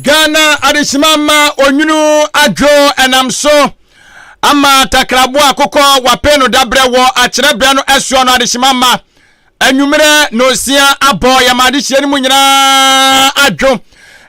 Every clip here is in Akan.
Ghana adehyema ma onwunu adwo ɛnam so ama takraboa akokɔ wape no dabrɛ wɔ akyerɛbrɛ no ɛsoɔ no adehyema ma anwummerɛ nonsia abɔ yɛma adehyeɛ no mu nyinaa adwo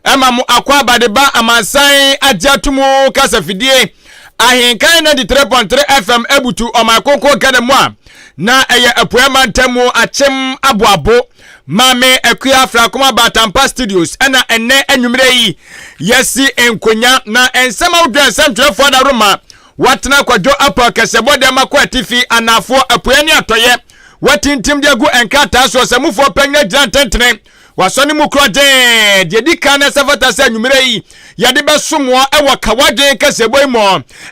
ɛma mo akɔ abadeba amansan agye ato mu kasafidie ahenkan 93.3 fm abutu ɔman kronkron Ghana mu a na ɛyɛ apueɛ mantam mu akyem aboabo Maame Akua Afrakoma Batampa Studios ɛna ɛnɛ anwummerɛ yi yɛsi nkonya na nsɛm ahodoɔ nsɛmtwerɛfoɔ adaworoma watena kwadwo apɔ kɛsɛbɔ dɛm akɔ atifi anaafoɔ apueɛ ne atɔyɛ watintim de agu nkrataa soɔ sɛ mufoɔ panyin agyina ntɛntene Wasɔ ne mu korɔgyee. Deɛ ɛdi kan na ɛsɛ fata sɛ anwummerɛ yi yɛde bɛsom wɔ ɛwɔ kawadwen kaseɛbɔ yi mu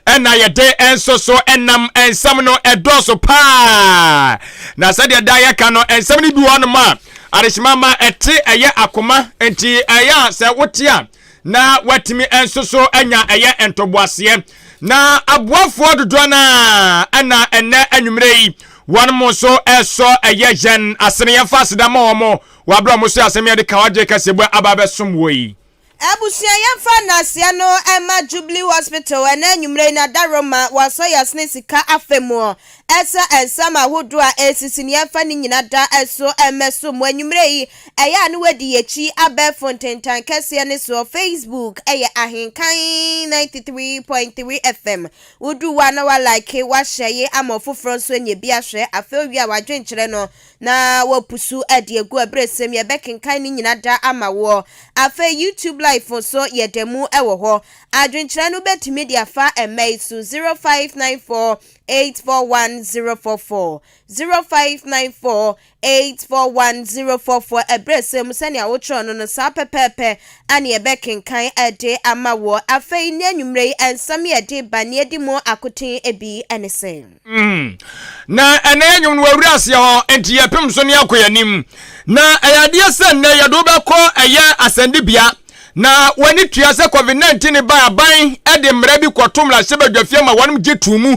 ɛna yɛde nso so ɛnam nsɛm no ɛdɔɔso paa na sɛdeɛ da yɛka no nsɛm no bi wɔ nom a adehyema ma ɛte ɛyɛ akoma nti ɛyɛ a sɛ wote a na watumi nso so anya ɛyɛ ntoboaseɛ na aboafoɔ dodoɔ no a ɛna ɛnɛ anwummerɛ yi wɔn mo nso ɛsɔ ɛyɛ yɛn asene yɛmfa aseda ma wɔn wɔabrɛ wɔn so asɛm yɛde ka wadwe kɛseɛ aba abɛsom wɔ yi. Abusua yɛmfa nnaseɛ no ɛma Jubilee Hospital ɛnɛ anwummerɛ yi na daroma wɔasɔ yɛasene sika afa mu ɛsɛ nsɛm ahodoɔ a ɛsisi ne yɛmfa ne nyina da ɛso ɛmɛso mu anwummerɛ yi Ɛyɛ a na wadi akyi abɛɛfo ntentan kɛseɛ no soɔ, Facebook yɛ Ahenkan 93.3 FM. Wodu hɔ a na wa like, wa share ama ɔfoforɔ nso anya bi ahwɛ. Afei wowie a w'adwenkyerɛ no na wapusu de agu ɛberɛsɛm yɛbɛkenkan ne nyina da ama woɔ. Afei YouTube live nso yɛda mu wɔ hɔ. Adwenkyerɛ no wobɛtumi de afa mma yi so 0594 841 044, 0594 841044 Ɛberɛ sɛ mu sɛnea wotwerɛ no no, saa pɛpɛɛpɛ ane yɛbɛkenkan de ama woɔ. Afei nnɛ anwummerɛ yi, nsɛm yɛde ba nea ɛdi mu akoten bi ne sɛ. Na ɛnɛ yɛ nwom no wawura aseɛ hɔ nti yɛpem so ne akɔ yɛn anim. Na ɛyɛ adeɛ sɛ nnɛ yɛde wo bɛkɔ ɛyɛ asɛndibea na w'ani tua sɛ COVID-19 ba aban de mmara bi kɔto mmarahyɛbadwafie ma wɔnom gye too mu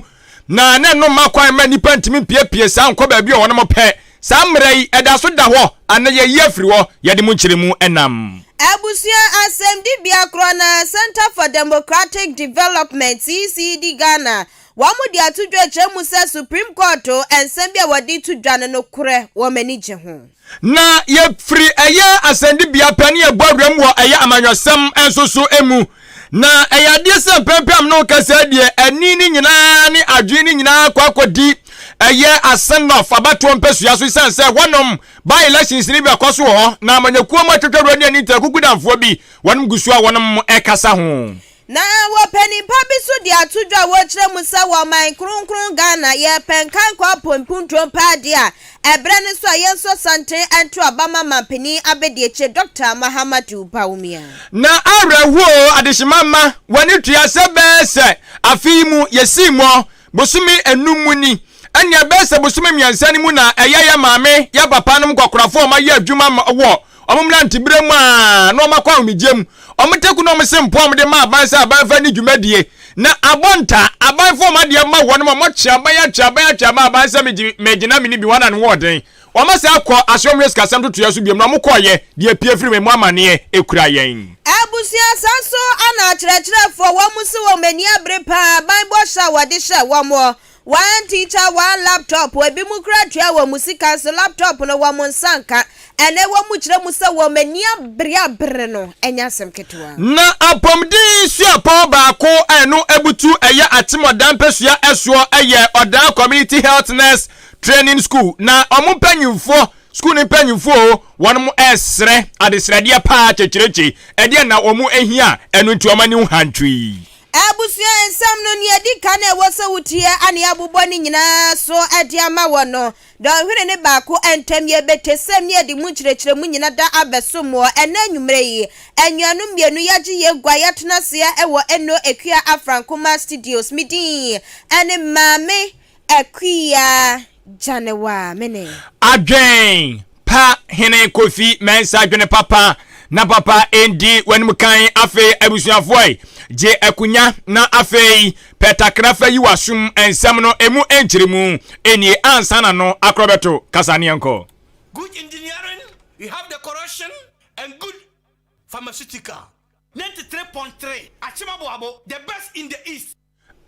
na na ɛno mma kwan mma nnipa ntumi mpiepie saa nkɔ baabi a wɔnom pɛ. Saa mmara yi, ɛda so da hɔ anaa yɛayi afiri hɔ? Yɛde mu nkyerɛmu nam. Abusua Asɛmdibea korɔ no ara, Centre for Democratic Development, CCD Ghana, wɔn de ato dwa kyerɛ mu sɛ Supreme Court nsɛm bi a wɔde to dwa no nokorɛ wɔn ani gye ho. Na yɛfiri ɛyɛ asɛnnibea pɛ ne yɛbɔ awuram wɔ ɛyɛ amanyɔsɛm nso so mu. Na ɛyɛ adeɛ sɛ mpɛmpɛ am no kasa deɛ ani ne nyinaa ne adwene ne nyinaa kɔ akɔdi ɛyɛ Asen North abatoɔ mpɛsua so esiane sɛ hɔnom by elections no bi akɔ so wɔ hɔ na amanyɔkuo mu atwetwɛwura ne anintira kukudanfoɔ bi wɔnom gu so a wɔnom ɛkasa ho. Na wɔpɛ nipa bi so de ato dwa a wɔkyerɛ mu sɛ wɔ ɔman kronkron Ghana yɛpɛ nkankɔ apɔ mpuntuo paa deɛ a, ɛberɛ no so a yɛnsɔ santen nto aba ma manpanin abadiakyire Dɔkta Mahamadou Bawumia. Na awerɛhoɔ adehyema mma w'ani tua sɛ bɛyɛ sɛ afe yi mu yɛsii muɔ bosome nnum mu ni. Ɛnneɛ bɛyɛ sɛ bosome mmiɛnsa no mu na ɛyɛ yɛ maame, yɛ papa nom nkɔkorafoɔ a wɔayɛ adwuma wɔ wɔn mmeranteberɛ mu a na wɔakɔ ahomegyeɛ mu. Wɔn teku na wɔn se mpoa a wɔde ma aban sɛ aban fa nni dwumadie. Na abɔ nta, aban fa wɔn adeɛ ma wɔn ma wɔatwe aban atwe aban atwe aban aban sɛ megye megyina menni bi wɔn na ne ho ɔden. Wɔn asan akɔ ase wɔn hwɛ sikasɛm ntotoeɛ so biom na wɔn kɔɔyɛ deɛ apue firi mu amaneɛ ekura yɛn. Abusua saa nso na akyerɛkyerɛfoɔ wɔn se wɔn ani abere paa aban bɔhyɛ a wɔde hyɛɛ wɔn One teacher, one laptop, ebinom koraa tua wɔn sika nso laptop no wɔn nsa nka. Ɛnnɛ wɔkyerɛ mu sɛ wɔn ani abere abere no nyɛ asɛm ketewa. Na apɔmuden suapɔn baako a ɛno abutu ɛyɛ Akyem Ɔdaa mpɛsua ɛsoɔ ɛyɛ Ɔdaa Community Health Nurse Training School na wɔn mpanyinfoɔ sukuu no mpanyinfoɔ o wɔn ɛresrɛ adesrɛdeɛ paa kyekyerekye ɛdeɛ na wɔn ɛhia ɛno nti wɔn ani hantwi. Abusua nsɛm no, nea edi kan a ɛwɔ sɛ wutie a na yɛabobɔ ne nyinaa so de ama wɔ no, dɔnhwere no baako ntam yɛbɛte sɛm ne yɛde mu nkyerɛkyerɛmu nyina da abɛsom wɔ ɛnnɛ anwummerɛ yi. Anuanom mmienu yɛagye yɛn gua yɛatena aseɛ wɔ Eno Akua Afrankoma Studios. Me din ne Maame Akua Gyanewa. Me ne. Adwen pa hene Kofi Mensah adwene papa na papa ndi w'anim kan afei abusuafoɔ gye akunya na afei pɛ takra fa yi w'asom nsɛm no emu nkyeremu nie ansa na no akorɔ bɛto kasa ne yɛnkɔ. Good engineering, you have the corrosion and good pharmaceutical. 93.3 Akyem Aboabo, the best in the East.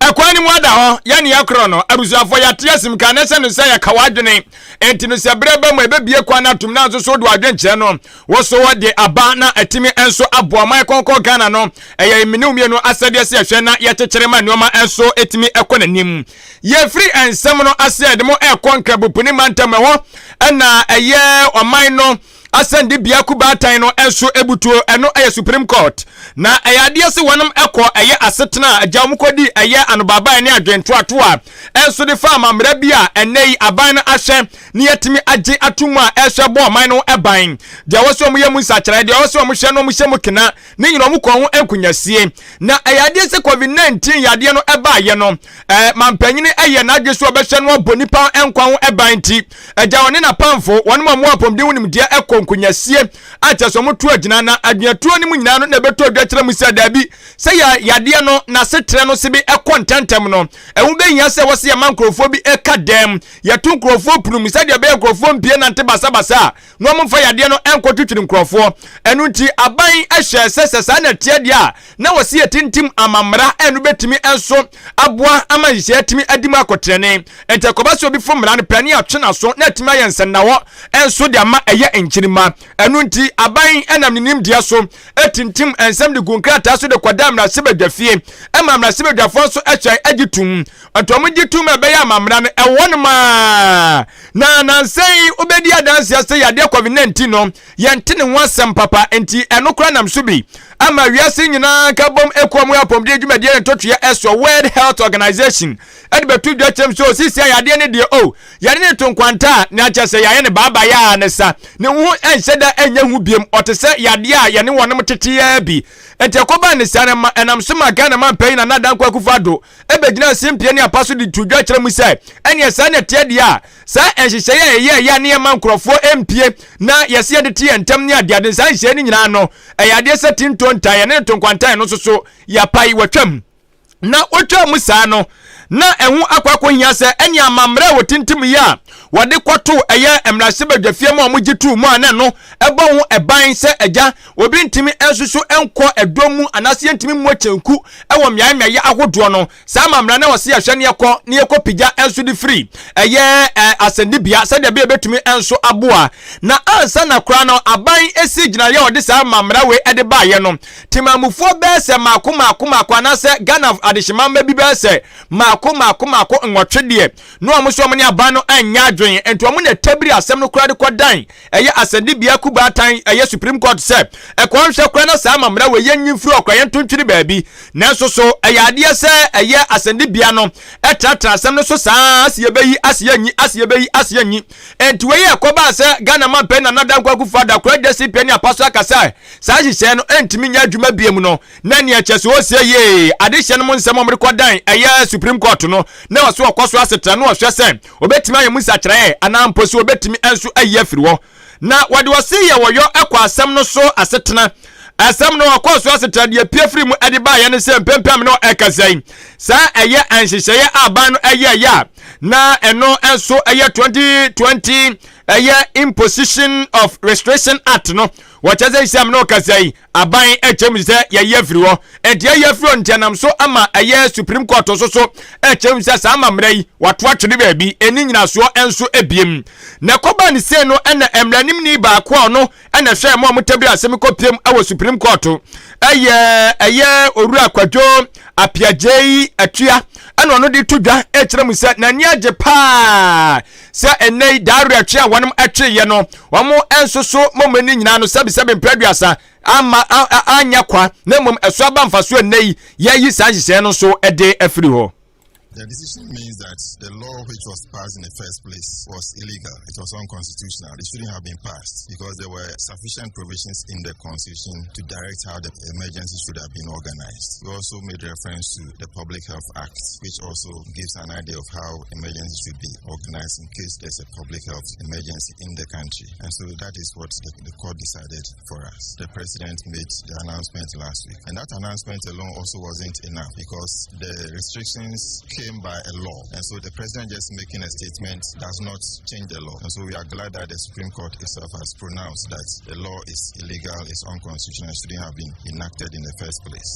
Ɛkwan no mu ada hɔ, yɛne yɛkorɔ no, abusuafoɔ yɛate asim ka ne sɛ no sɛ yɛka w'adwene. Enti no sɛ berɛ ba mu a ɛbɛbie kwan no atom na nso so wode w'adwenkyerɛ no wo so de aba na atumi nso aboa man kɔnkɔn Ghana no. Ɛyɛ mene wo mmienu asɛdeɛ sɛ yɛhwɛ na yɛkyekyere ma nneɛma nso ɛtumi ɛkɔ n'anim. Yɛfiri nsɛm no ase a yɛde mo ɛrekɔ Nkrabopuni mantam ɛhɔ ɛna ɛyɛ ɔman no Asɛnnibea kubaatan no nso butuo, ɛno yɛ Supreme Court. Na ɛyɛ adeɛ sɛ wɔnom kɔ ɛyɛ asetena a agya wɔn kɔdi ɛyɛ anobaabaeɛ ne adwentoatoa nso de fa amammara bi a ɛnnɛ yi aban no ahyɛ ne yɛatumi agye ato mu a ɛhwɛ bɔ ɔman no ban. Deɛ ɛwɔ sɛ wɔyɛ mu nsakyeraeɛ, deɛ ɛwɔ sɛ wɔhwɛ na wɔhyɛ mu kena, ne nyina wɔn kɔɔ ho nkonyasie. Na ɛyɛ adeɛ sɛ COVID-19 yadeɛ no ɛbaeɛ no, ɛɛ mampanyini ɛyɛ n'adwe so ɔbɛhwɛ no abɔ nipa nkwa ho ɛban nti, agya ɔne n'apamfo, wɔn mu a wɔwɔ apɔmuden ho nimdeɛ ɛkɔ nkonyasie a kyerɛ sɛ wɔto agyina na adwenatuo no mu nyinaa no na ɛbɛtɔ dwa kyerɛ mu sɛ daabi sɛ yɛ yadeɛ no n'asetrɛ no sebe ɛkɔ ntɛntɛm no ɛho bɛhia sɛ wɔsɛ yɛma nkurɔfoɔ bi ɛka dɛm yɛto nkurɔfoɔ pono mu sɛdeɛ ɛbɛyɛ nkurɔfoɔ mpie nante basabasa a na wɔmfa yadeɛ no nkɔtwitwiri nkurɔfoɔ. Ɛno nti, aban hyɛɛ sɛ sɛ saa na ɛteɛ deɛ a, na wɔsi yɛtintim amammara a ɛno bɛtumi nso aboa ama nhyehyɛeɛ atumi adi mu akɔtrɛne. Nti ɛkɔba sɛ obi fom mmara no pɛ ne yɛatwe n'aso na atumi ayɛ nsɛnnahɔ nso de ama ɛyɛ nkyirimma. Ɛno nti, aban nam ne nimdeɛ so tintim nsɛm de gu nkrataa so de kɔda mmarahyɛbadwafie ma mmarahyɛbadwafoɔ nso hwɛ gye tom. Nti wɔgye tom a ɛbɛyɛ amammara no ɛwɔ no maa Na nnansa yi wobɛdi adanseɛ sɛ yadeɛ COVID-19 no, yɛnte ne ho asɛm papa, enti ɛno koraa nam so bi ama wiase nyinaa nkabom ekuo a wɔyɛ apɔmuden dwumadie ne ntotoeɛ ɛsoɔ World Health Organization ɛde bɛto dwa kyerɛm sɛ osisi a yadeɛ no deɛ o yɛne ne to nkwanta a na kyerɛ sɛ yɛayɛ ne baabaeɛ a ne sa ne ho ɛnhyɛ da ɛnyɛ hu biem ɔte sɛ yadeɛ a yɛne wɔnom teteɛ bi nti ɛkɔbaa ne saa no ma ɛnam so ma Ghana manpanyin Nana Dankwa Akufo-Addo bɛgyinaa simpie ne apa so de too dwa kyerɛ mu sɛ, ɛneɛ saa na ɛteɛ deɛ a, saa nhyehyɛeɛ a yɛyɛeɛ a ne yɛma nkurɔfoɔ mpie na yɛse yɛde te yɛn ntam ne adeade, saa nhyehyɛeɛ no nyinaa no, ɛyɛ adeɛ sɛ tinto ntan, yɛne no to nkwantan no nso so, yɛapae, wɔatwam. Na wɔtwaa mu saa no, na ɛho akɔ akɔhia sɛ ɛne amammerɛ a wɔtintim yi a wɔde kɔto ɛyɛ mmarahyɛbadwafie ma wɔgye too mu a na ɛno ɛbɔ ho ɛban sɛ agya Obi ntumi nsusu nkɔ ɛdɔm mu anaasɛ yɛntumi mmɔ kyenku wɔ mmeae mmeaeɛ ahodoɔ no. Saa amammerɛ na wɔse yɛhwɛ ne yɛkɔ ne yɛkɔ pigya nso de firi ɛyɛ asɛnnibea sɛdeɛ ɛbɛyɛ bɛtumi nso aboa. Na ansa na koraa no aban si gyinaeɛ a wɔde saa amammerɛ wei de baeɛ no, temamufoɔ bɛyɛ sɛ mmaako mmaako mmaako anaasɛ Ghana adehyemamma bi bɛyɛ sɛ mmaako mmaako mmaako nwɔtwe deɛ na wɔn nso wɔn ne aban no anyɛ adwene nti wɔn na ɛtabiri asɛm no koraa de kɔdan ɛyɛ asɛnnibea kubaatan ɛyɛ Supreme Court sɛ ɛkɔ nhwɛ koraa na saa amammerɛ wei yɛnyi mfiri hɔ koraa yɛnto ntwene baabi. Nanso so ɛyɛ adeɛ sɛ ɛyɛ asɛnnibea no ɛtratra asɛm no so saa ase yɛbɛyi ase yɛnyi ase yɛbɛyi ase yɛnyi. Enti wei yɛ ɛkɔbaa sɛ Ghana manpanin Nana Dankwa Akufo-Addo akora agya CPN ne apa so aka sɛ saa nhyehyɛeɛ no ɛntumi nyɛ adwuma biom no na nea ɛkyɛ sɛ ɔsie yie adehyɛ no mu nsɛm a wɔde kɔdan ɛyɛ Supreme Court no na ɔso ɔkɔ so asetra na ɔhwɛ sɛ Obetumi ayɛ mu nsakyeraɛ anaa mpo sɛ obetumi nso ayi afiri hɔ. Na wɔde ɔse yɛ wɔyɔ kɔ asɛm no so asetena. Asɛm no ɔkɔɔ so asetra deɛ pie firi mu de baeɛ ne sɛ mpempem no ɛkasa yi saa ɛyɛ nhyehyɛeɛ a aban no ɛyɛɛyɛ a na ɛno nso ɛyɛ 2020 ɛyɛ Imposition of Restriction Act no wɔkyɛ sɛ nhyɛm no ɔkasa yi Aban kyerɛ mu sɛ yɛayi afiri hɔ. Enti ayi afiri hɔ nti ɛnam so ama ɛyɛ Supreme Court nso so kyerɛ mu sɛ saa amammerɛ yi wɔato atwene baabi, ɛnni nyinasoɔ nso biem. Na ɛkɔbaa ne sei no ɛna mmaranimni baako a ɔno ɛna ɛhwɛɛ mo a motabiri asɛm kɔpiem wɔ Supreme Court ɛyɛ ɛyɛ Owura Kwadwo Apiagyei Atua ɛna ɔno de to dwa ɛkyerɛ mu sɛ n'ani agye paa sɛ ɛnnɛ yi daa awerɛtwe a wɔnom ɛtweeɛ no wɔn nso so mmom ne nyinaa no sɛbisɛbi mprɛ aduasa ama anyɛ kwa na mmom ɛso aba mfasoɔ ɛnnɛ yi yɛayi saa nhyehyɛeɛ no nso de afiri hɔ. The decision means that the law which was passed in the first place was illegal. It was unconstitutional. It shouldn't have been passed because there were sufficient provisions in the constitution to direct how the emergency should have been organized. We also made reference to the Public Health Act, which also gives an idea of how emergency should be organized in case there's a public health emergency in the country. And so that is what the, the court decided for us. The president made the announcement last week. And that announcement alone also wasn't enough because the restrictions came came by a law. And so the president just making a statement does not change the law. And so we are glad that the Supreme Court itself has pronounced that the law is illegal, is unconstitutional, shouldn't have been enacted in the first place.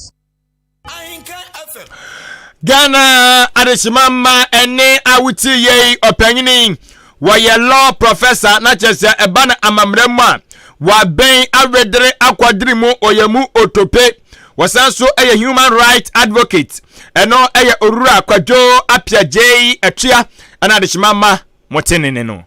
Ghana adehyema mma ɛne awoti yei ɔpanyini wɔyɛ law professor na kyerɛ sɛ ɛba no amammerɛ mu a wabɛn awedere akwadere mu ɔyɛ mu otope. Wɔsan so yɛ human right advocate. Ɛno yɛ Owura Kwadwo Appiagyei Atua ɛna adehyema mma mote ne ne no.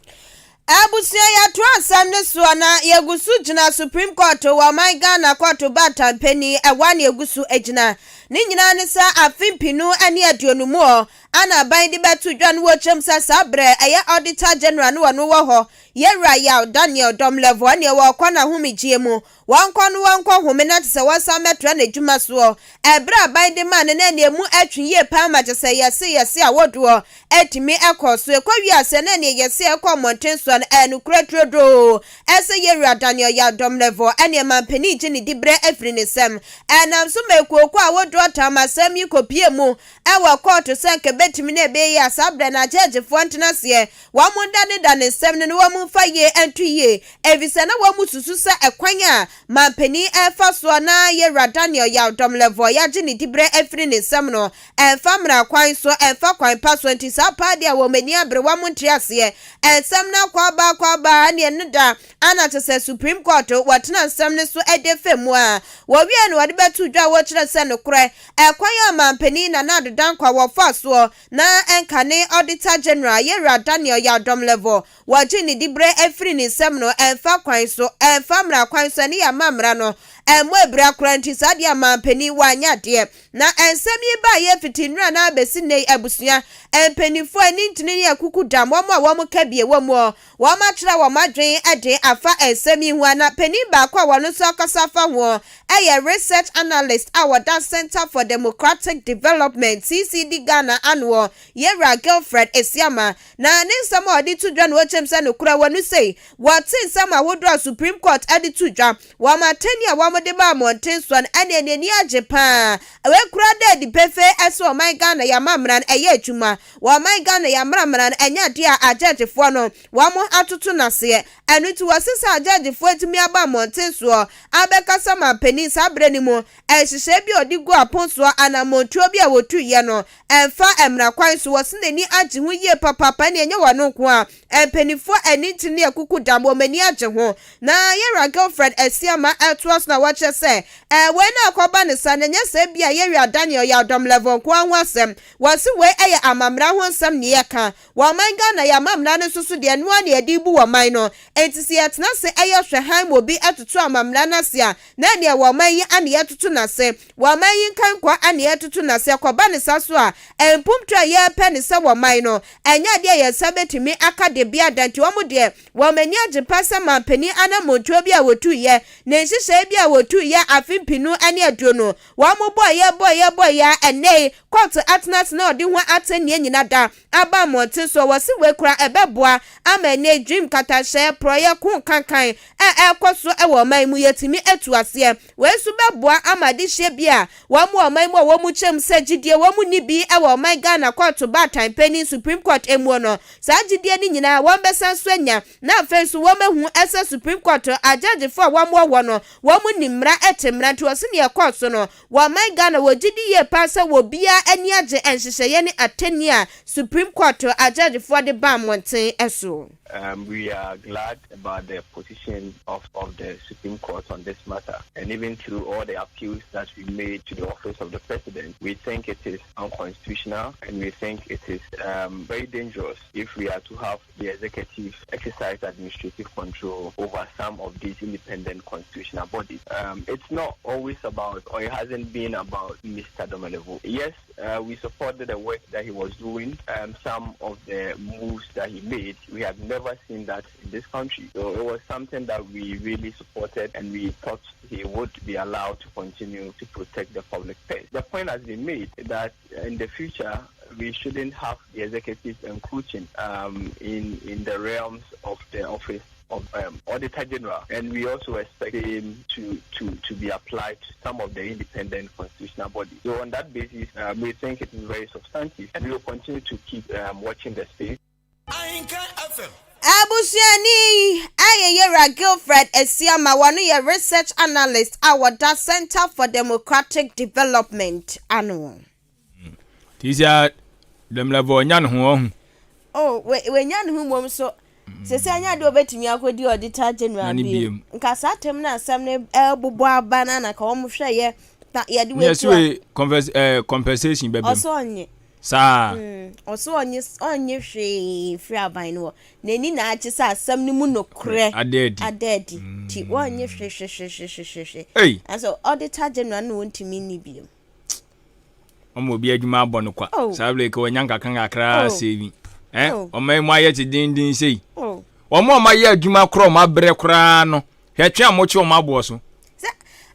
Abusua, yɛtoa asɛm no soɔ na yɛgu so gyina Supreme Court wɔ ɔman Ghana kɔɔto baatan panin ɛwa na yɛgu so gyina. Ne nyinaa ne sɛ afe 2020 mu hɔ ana aban de bɛto dwa no wɔkyɛm sɛ saa berɛ ɛyɛ Auditor General no wɔ no wɔ hɔ Yɛwura Yaw Daniel Domelevo ɛneɛ wɔrekɔ n'ahomegyeɛ mu. Wɔnkɔ no wɔnkɔ home na te sɛ wɔsan bɛtoa n'adwuma soɔ. Ɛberɛ aban de maa no na ɛneɛ mu atwe yie paa ma kyɛ sɛ yɛse yɛse awodoɔ atumi ɛkɔ so ɛkɔ wiase na ɛneɛ yɛse ɛkɔ mmɔnten soɔ no ɛyɛ nokorɛ turodoo ɛsɛ Yɛwura Daniel Yaw Domelevo ɛneɛ mampanin gye ne diberɛ afiri ne nsam. Ɛnam so ma ekuokuo awodoɔ tam asɛm yi kɔpie mu ɛwɔ kɔɔto sɛ nka ɛbɛtumi na ɛbɛyɛ yie a saa berɛ no agyɛgyefoɔ ntena aseɛ wɔn ndanedane nsɛm no na wɔn mfa yie nto yie efisɛ na wɔn susu sɛ ɛkwan a mampanin ɛrefa soɔ na Yɛwura Daniel Yaw Domelevo yɛagye ne diberɛ afiri ne nsam no ɛmfa mmara kwan so, ɛmfa kwan pa so. Nti saa paa deɛ wɔn ani abere, wɔn nte aseɛ. Nsɛm no akɔ aba akɔ aba ɛne ɛno da ana kyɛ sɛ Supreme Court wɔtena nsɛm no so ɛde fɛ mu a wɔwie no wɔde bɛto dwa a wɔkyerɛ sɛ nokorɛ ɛkwan a mampanin Nana Addo Dankwa wɔfa soɔ na ɛnka Auditor General Yɛwura Daniel Yaw Domelevo wɔgye ne diberɛ afiri ne nsam no ɛmfa kwan so, ɛmfa mmara kwan so, ɛne yɛama mmara no ɛmmɔ abira koraa. Nti saa deɛ mampanin wanyɛ adeɛ. Na nsɛm yi baa yɛ fiti nnura na abɛsi nne yi, abusua, mpanimfoɔ ani ntini ne akuku dam wɔn a wɔn ka bie wɔ mu wɔn akyerɛ wɔn adwene de afa nsɛm yi ho. Na panin baako a wɔn nso akasa afa ho ɛyɛ research analyst a wɔda Center for Democratic Development, CCD Ghana anoɔ, Yɛwura Gilfred Esiama. Na ne nsɛm a ɔde to dwa na wɔkyɛm sɛ nokora wɔ no sei wɔte nsɛm ahodoɔ a Supreme Court de to dwa wɔn atani a wɔn de ba mmɔnten soɔ no ɛne ani agye paa. Wɔakura da adi pefee ɛsɛ ɔman Ghana yɛama mmara no ɛyɛ adwuma. Wɔ ɔman Ghana yɛamra mmara no ɛnyɛ adeɛ a agyɛgyefoɔ no wɔn atoto n'aseɛ. Ɛno nti wɔse sɛ agyɛgyefoɔ atumi aba mmɔnten soɔ abɛkasa ma panin saa berɛ no mu nhyehyɛe bi a ɔde gu apon soɔ anammɔntuo bi a wɔtuiɛ no ɛmfa mmara kwan so, wɔse n'ani agye ho yie papaapa. Ne ɛnyɛ wɔn nko a mpanimfoɔ ani ntini ne akuku dam wɔn ani agye ho. Na Yɛwura Gilfred Asiama ɛtoa so na wɔkyerɛ sɛ ɛwei no akɔba ne sa na ɛnyɛ sɛ bi a Yɛwura Daniel Yaw Domelevo nko ho asɛm. Wɔse wei ɛyɛ amammara ho nsɛm ne yɛka wɔ ɔman Ghana yɛ amammara no nso so deɛ noa ne yɛde bu wɔ man no. Enti sɛ yɛtena ase ɛyɛ hwɛ han ma obi ɛtoto amammara no ase a na neɛ wɔ ɔman yi ane yɛtoto n'ase wɔ ɔman yi nkankwa ane yɛtoto n'ase. Ɛkɔba ne sa so a mpomto a yɛrepɛ ne sɛ wɔ man no ɛnyɛ adeɛ a yɛn nsa bɛtumi aka de bia da. Nti wɔn deɛ wɔn ani agye pa sɛ mampanin anammɔntuo bi a wɔtuiɛ ne nhyehyɛeɛ bi a wɔtuiɛ afe 2020 wɔn bɔɔyɛ bɔɔyɛ bɔɔyɛ a ɛnɛ yi kɔɔto atena ase na ɔde ho atɛnniɛ nyina da aba mmɔnten so. Wɔsi wei kora ɛbɛboa ama ɛnɛ dwim katahyɛ porɔyɛ ko kankan a ɛrekɔ so wɔ ɔman mu yɛtumi atu aseɛ. Wei nso bɛboa ama adehyeɛ bi a wɔn wɔ ɔman mu a wɔn mu kyɛm sɛ gyidie wɔn mu ni bi wɔ ɔman Ghana kɔɔto baatan panin Supreme Court emu no, saa gyidie no nyinaa wɔn bɛsan so anya. Na afei nso wɔn ahu ɛsɛ Supreme Court agyagyefoɔ a wɔn wɔ hɔ no wɔn mu ni mmara ɛte mmara. Nti wɔsi neɛ ɛkɔɔ so no wɔ ɔman Ghana wɔ gyidi yie paa sɛ wɔ biara ani agye nhyehyɛeɛ ne atɛnni a Supreme Court agyagyefoɔ de ba mmɔnten so. We are glad about the position of the Supreme Court on this matter. And even through all the appeals that we made to the office of the President, we think it is unconstitutional and we think it is very dangerous if we are to have the executive exercise administrative control over some of these independent constitutional bodies. It's not always about, or it hasn't been about Mr. Domelevo. Yes, we supported the work that he was doing, some of the moves that he made. We have never seen that in this country. So it was something that we really supported and we thought he would be allowed to continue to protect the public purse. The point has been made that in the future, we shouldn't have the executive encroaching in the realms of the office. of um, Auditor General, and we also expect him to, to, to be applied to some of the independent constitutional bodies. So on that basis, um, we think it is very substantive, and we will continue to keep um, watching the space. Abusuani yi yɛ Yewura Gilfred Asiamah, wɔno yɛ Research Analyst a wɔda Centre for Democratic Development ano. Tisia dɛm level ɔnya ne ho ɔhu. Oh, wenya ne ho mmom so. Sese anya de obetumi akɔdi Auditor General bi. Nka saa tem na asɛm no ɛbobɔ aba na na ka wɔn hwɛ yɛ ta yɛde wetu a. Yɛsi eh, compensation bɛbɛm. Ɔsɔ ɔnye. Saa. Ɔse ɔnye ɔnnye hwee mfiri aban no hɔ. N'ani na agye sɛ asɛm no mu nokorɛ ada adi. Ada adi. Nti wɔnnye hwehwehwehwehwehwe. Ei! Nanso Auditor General no na wɔntumi nni biom. Ɔma obi adwuma abɔ no kwa. Oh. Saa berɛ yi ka wanya nkakra nkakra Oh. sɛ bi. Eh, Oh. ɔman yi mu ayɛ te denden sei. Oh. Wɔn a wɔayɛ adwuma korɔ wɔn abrɛ koraa no, hwɛ twe a wɔtwe wɔn aboɔ so. Sɛ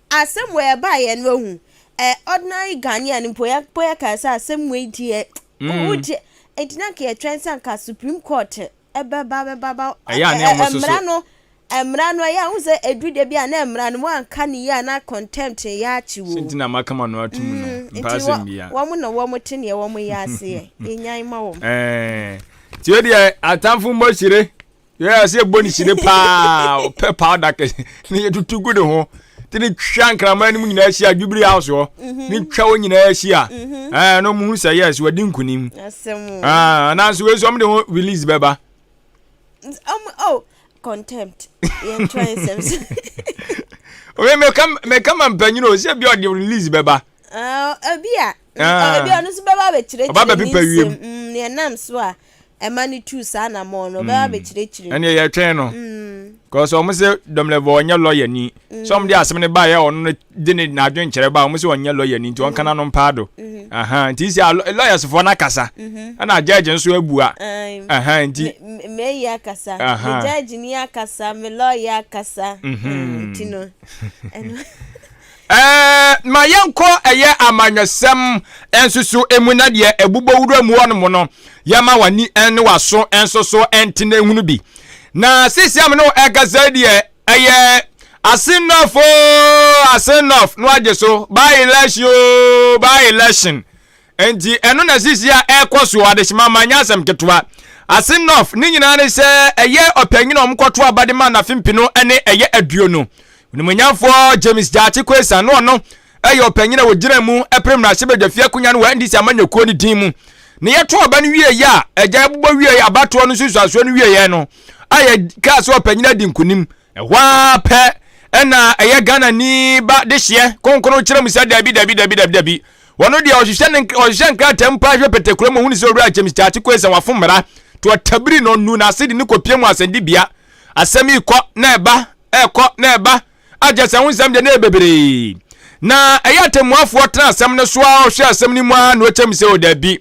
asɛm wei ɛbaeɛ no wahu ɛ ordinary Ghanaian mpo yɛ mpo yɛ kaa sɛ asɛm wei deɛ wo deɛ nti na nka yɛtwɛn sɛ nka Supreme Court ɛbɛba bɛba ba Ɛyɛ a ne wɔn soso. mmara no mmara no ɛyɛ a wohu sɛ ɛduru da bi a na mmara no wɔanka ne yie a na contempt yɛ akye wo. Sɛ nti na maka m'ano ato mu no, Mm, mpa nti asɛm bia. wɔn na wɔn te neɛ wɔn yɛ aseɛ yɛnyan ma wɔn. Ɛɛ, nti wei deɛ atamfo mmɔ hyire. Yɛ sɛ yɛbɔ ne hyire paa ɔpɛ powder kɛse ne yɛtutu gu ne ho te ne twa nkraman no mu nyinaa hyia Jubilee House hɔ mhm. ne twa wɔn nyinaa hyia mhm. ɛɛ na wɔn hu sɛ yes wɔadi nkunim ɛɛ nanso wei nso wɔn de ho release bɛba. Oh, contempt yɛn twa nsɛm so. Oye meka meka ma mpanyin o sɛ bi ɔde release bɛba. Ebi a ebi ɔno nso bɛba abɛkyerɛkyerɛ ne nsɛm mm, nea ɛnam so a ɛma no tuu saa anamɔn no ɔbɛba mm. abɛkyerɛkyerɛ. Ɛnna yɛtwɛn no kɔsɛ mm. ɔmo sɛ dɔmlɛbɔ ɔnyɛ lɔya ni sɛ ɔmo de asɛm no baayɛ ɔno no de ne n'adwenkyerɛ ba ɔmo sɛ ɔnyɛ lɔya ni nti ɔnka n'ano mpaa do mm-hmm. nti sɛ lawyers foɔ no akasa mm-hmm. ɛna judge nso abua nti. Meyi akasa me judge ni akasa me lɔya akasa mm-hmm. nti no ɛno. Ɛɛ, ma yɛnkɔ ɛyɛ amanyɔsɛm nso so mu na deɛ ɛbobɔ wura mu hɔnom no, yɛma w'ani ne w'aso nso so nte na ehunu bi. Na seesei a me ne wo ɛrekasa yi deɛ, ɛyɛ Asin North oo, Asin North na wagye so, by election oo, by election. Enti ɛno na seesei a ɛrekɔ so adehyema ma nyɛ asɛm ketewa. Asin North ne nyinaa ne sɛ ɛyɛ ɔpanyin a wɔkɔto aba de ma nafe mpino ne ɛyɛ aduonu. Onimuonyamfoɔ James Gyakye Quaison no ɔno ɛyɛ ɔpanyin a wɔgyina mu pere mmarahyɛbadwafie akonnwa no wɔ NDC amanyɔkuo no din mu. Ne yɛto aba no wieeɛ a agya bobɔ wieeɛ abatoɔ no nsunsuansoɔ no wieeɛ no a yɛkaa sɛ ɔpanyin adi nkonim. Ɛhɔ ara pɛ ɛna ɛyɛ Ghanani ba dehyeɛ kronkron kyerɛ mu sɛ dabi dabi dabi dabi dabi. Wɔno deɛ ɔhwehwɛ ne ɔhwehwɛ nkrataa mu paa hwɛ pɛtɛkura mu ohunu sɛ owura James Gyakye Quaison wafom mmara to ɔtabiri na ɔnu n'ase de ne kɔpie mu asɛndibea. Asɛm yi kɔ na ɛba ɛkɔ na ɛba agyɛ sɛ ho nsɛm deɛ na ɛyɛ bebree. Na ɛyɛ atemmuafoɔ tena asɛm no so a ɔhwɛ asɛm no mu ara na ɔkyɛm sɛ o dabi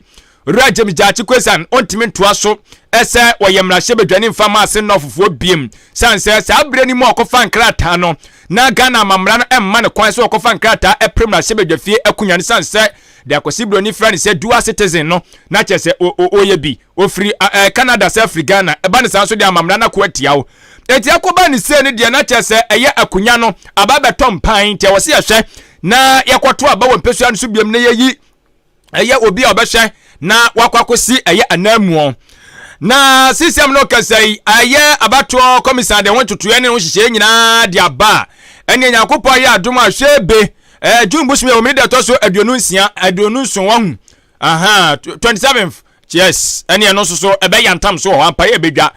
Owura James Gyakye Quayson ɔntumi ntoa so sɛ ɔyɛ mmarahyɛbadwani mfa ma ase nnɔfofoɔ biem sane sɛ saa berɛ no mu a ɔkɔfa nkrataa no na Ghana amammara no mma no kwan sɛ ɔkɔfa nkrataa ɛpere mmarahyɛbadwafie akonnwa no sane sɛ deɛ Akwasi Broni frɛ no sɛ dual citizen no na kyerɛ sɛ ɔyɛ bi ɔfiri Canada sɛ afiri Ghana ɛba no saa nso deɛ amammara no ako atia wo enti akɔba ne sei no deɛ na kyerɛ sɛ ɛyɛ akonnwa no aba bɛtɔ mpan nti ɛwɔ sɛ yɛhwɛ na yɛkɔto aba wɔ mpɛsua no so biom na yɛyi ɛyɛ obi a ɔbɛhwɛ na wakɔ akɔsi ɛyɛ ananmuo na sisiam no kasa yi ɛyɛ abatoɔ kɔmisa de ho ntotoeɛ ne ho nhyehyɛeɛ nyinaa de aba a ɛne nyankopɔn ayɛ adom a hwɛ be ɛɛ june bosom yɛ wɔn da ɛtɔ so 26 27 wahu aha 27th yes ɛne ɛno nso so ɛbɛyɛ ntam so wɔ hɔ ampa yɛ bɛdwa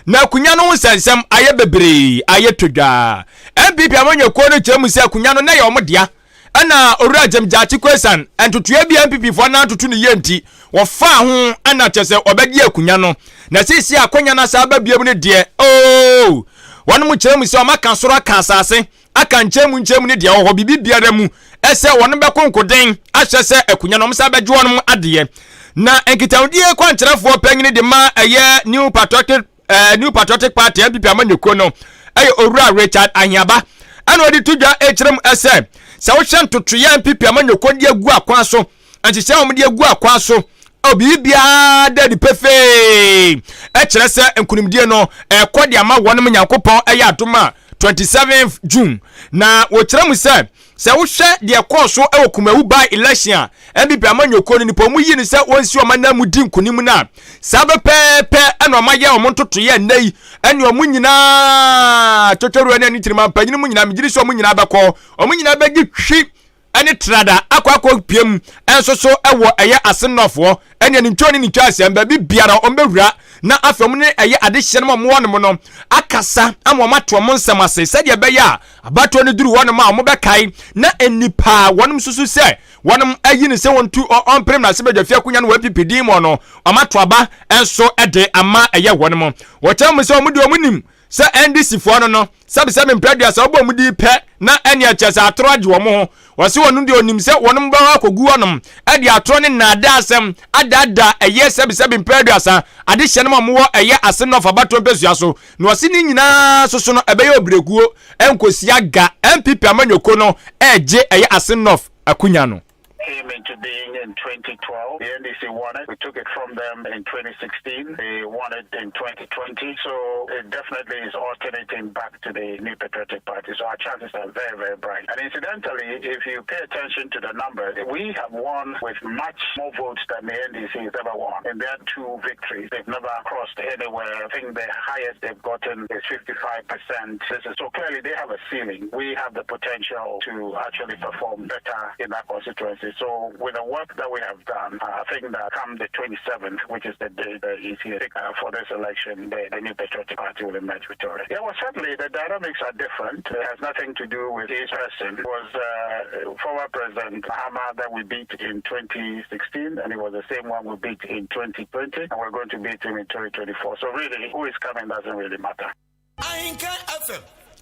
na akunya no ho nsɛnsɛm ayɛ bebree ayɛ todwaa npp amanyɔkuo no kyerɛ mu sɛ akunya no na yɛ wɔn dea Ɛna Owura James Gyakye Quayson ntotoeɛ bi a NPP foɔ no antoto no yie nti, wɔfaa ho ɛna kyerɛ sɛ wɔbɛgye akonya no. Na seesei akonya no asan aba biom no deɛ, oo, wɔnom kyerɛ mu sɛ wɔaka soro aka asase, aka nkyɛn mu nkyɛn mu ne deɛ ɛwɔ hɔ, biribi biara mu, ɛsɛ wɔnom bɛko nkoden ahyɛ sɛ akonya no wɔn san bɛgye wɔnom adeɛ. Na nkitahodie kwankyerɛfoɔ panyini de ma ɛyɛ New Patriotic eh, New Patriotic Party NPP amanyɔkuo no ɛyɛ Owura Richard Ahiaba ɛna ɔde to dwa ɛkyerɛ mu ɛsɛ sɛ wohwɛ ntotoeɛ NPP amanyɔkuo de agu akwan so nhyehyɛ wɔn de agu akwan so biribiara da adi pefee. kyerɛ sɛ nkunimdie no ɛrekɔ de ama wɔnom Nyankopɔn ɛyɛ adom a 27 June. Na wɔkyerɛ mu sɛ sɛ wohwɛ deɛ ɛkɔɔ so wɔ Kumawu by election a NPP amanyɔkuo no nipa wɔn yi no sɛ wɔnsi wɔn anan mu di nkunim no a saa pɛpɛɛpɛ ɛna wɔn ayɛ wɔn ntotoeɛ nnɛ yi ɛne wɔn nyinaa twɛtwɛruwa ne ne tirimampanyin mu nyinaa megye di sɛ wɔn nyinaa bɛkɔ wɔn nyinaa bɛgye twi ne trada akɔ akɔ pie mu nso so wɔ ɛyɛ asennɔfoɔ ɛne ne ntwa ne ne ntwa asɛm baabi biara wɔn bɛwura na afei wɔn ne ɛyɛ adehyeɛ no wɔn wɔn no akasa ama wɔn ato wɔn nsɛm ase sɛdeɛ ɛbɛyɛ a abatoɔ no duru wɔn a wɔn bɛkae na nnipa a wɔn susu sɛ wɔn ayi ne sɛ wɔn tu ɔmpere na asɛbɛdwa fie akonya no wɔ NPP din mu no wɔn ato aba nso de ama ɛyɛ wɔn mo wɔkyerɛ mu sɛ wɔn deɛ wɔn nim Sɛ NDC foɔ no no, sɛbesɛbe mprɛ aduasa wobɔ wɔn din pɛ na ɛneɛ kyerɛ sɛ atorɔ agye wɔn ho. Wɔse wɔnom deɛ ɔnim sɛ wɔnom bɛhɔ akɔgu hɔnom de atorɔ ne nnaadaa asɛm adaadaa ɛyɛ sɛbesɛbe mprɛ aduasa adehyeɛ nom a wɔwɔ ɛyɛ Ase North abatoɔ mpɛsua so. Na wɔse ne nyinaa soso no ɛbɛyɛ obrekuo ɛnkɔsi aga NPP amanyɔkuo no ɛregye ɛyɛ Ase North akonya no. Came into being in 2012. The NDC won it. We took it from them in 2016. They won it in 2020. So it definitely is alternating back to the New Patriotic Party. So our chances are very, very bright. And incidentally, if you pay attention to the numbers, we have won with much more votes than the NDC has ever won. In their two victories, they've never crossed anywhere. I think the highest they've gotten is 55%. So clearly they have a ceiling. We have the potential to actually perform better in that constituency. So with the work that we have done, I think that come the 27th, which is the day the EC for this election, the, the New Patriotic Party will emerge victorious. Yeah, well, certainly the dynamics are different. It has nothing to do with each person. It was uh, former President Mahama that we beat in 2016, and it was the same one we beat in 2020, and we're going to beat him in 2024. So really, who is coming doesn't really matter.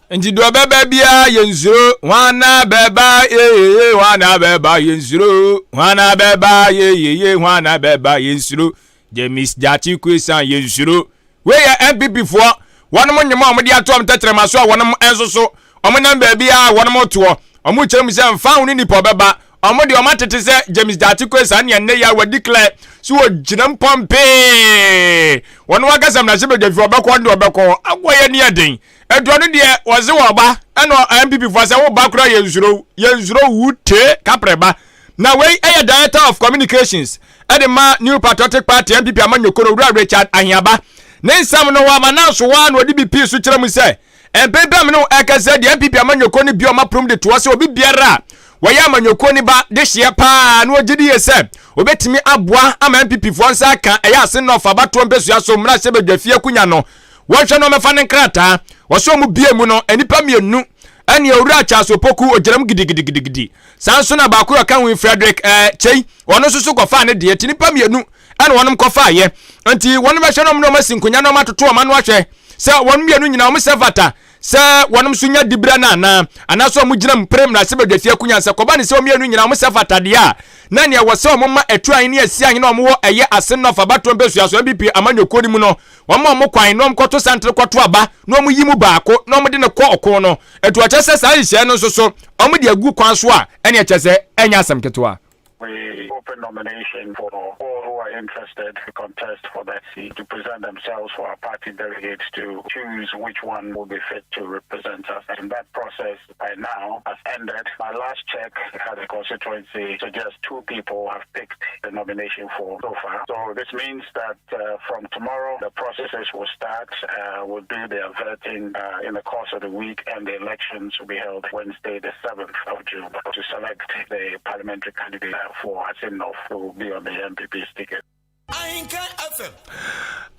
Nti deɛ ɔbɛba biara yɛnsuro hwana bɛba yeyeye hwana bɛba yɛnsuro hwana bɛba yeyeye hwana bɛba yɛnsuro James Gyakye Kwesan yɛnsuro wei yɛ NPP foɔ wɔnom nyema wɔn de ato wɔn tɛkyerɛma so a wɔnom nso so wɔn nam baabi a wɔnom toɔ wɔn kyerɛ mu sɛ mfa ho ne nipa ɔbɛba wɔn deɛ wɔn atete sɛ James Gyakye Kwesan ne ɛnɛ yi a wɔ declare so wɔ gyina mpɔmpee wɔn wakasa mu na hyɛ badwa fi ɔbɛkɔ ne ɔbɛkɔ akɔyɛ ne ɛden Aduane deɛ wɔse wɔ ba ɛna NPP foɔ sɛ wo ba koraa yɛnsuro yɛnsuro wu tee kaprɛ ba na wei ɛyɛ Director of Communications ɛde ma New Patriotic Party NPP amanyɔkuo no Owura Richard Ahiaba ne nsɛm no wɔ ama nanso waa na ɔde bi pii so kyerɛ mu sɛ mpempem ne ɛkɛsɛ deɛ NPP amanyɔkuo no bi ɔma prom de toɔ sɛ obi biara a wɔyɛ amanyɔkuo no ba de hyeɛ paa na ɔgye di yie sɛ obɛtumi aboa ama NPP foɔ nsa aka ɛyɛ ase nɔfa abatoɔ mpɛsua so mmarahyɛ badwafie akunya no Wɔnhwɛ na wɔmmɛfa ne nkrataa. Wɔsɛ wɔn bue mu no, nnipa mmienu ɛne Owura Charles Opoku ogyina mu gidigidigidi. Saa nso na baako a ɔka ho yi Frederick ɛɛ eh, Kyei, ɔno nso so kɔfaa ne deɛ. Ti nnipa mmienu ɛna wɔn kɔfaayɛ. Nti wɔn bɛhwɛ na wɔn ne wɔn asi nkonnwa na wɔn atoto wɔn ano ahwɛ sɛ wɔn mmienu nyinaa wɔn sɛ fata sɛ wɔn nso nya dibira no anaa anaasɛ wɔn gyina mu pere mmarahyɛbadwafie akonnwa sɛ kɔba ne sɛ wɔn mmienu nyinaa wɔn sɛ fata deɛ a na nea ɛwɔ sɛ wɔn ma ɛtu ahene ne asi ahene a wɔn wɔ ɛyɛ ase nɔf abatoɔ mpɛsua so NPP amanyɔkuo no mu no Wɔma wɔn kwan na wɔkɔto santere kɔto aba na wɔyi mu baako na wɔde no kɔ ɔko no. Ɛto ɔkyɛ sɛ saa nhyehyɛe no nso so wɔde agu kwan so a, ɛnneɛ kyerɛ sɛ ɛnyɛ asɛm ketewa. We open nomination for all who are interested to contest for that seat to present themselves for our party delegates to choose which one will be fit to represent us. And that process by now has ended. My last check at the constituency suggests two people have picked the nomination for so far. So this means that uh, from tomorrow, the processes will start. Uh, we'll do the vetting uh, in the course of the week, and the elections will be held Wednesday, the 7th of June, to select the parliamentary candidate for Asin North, who will be on the MPP's ticket.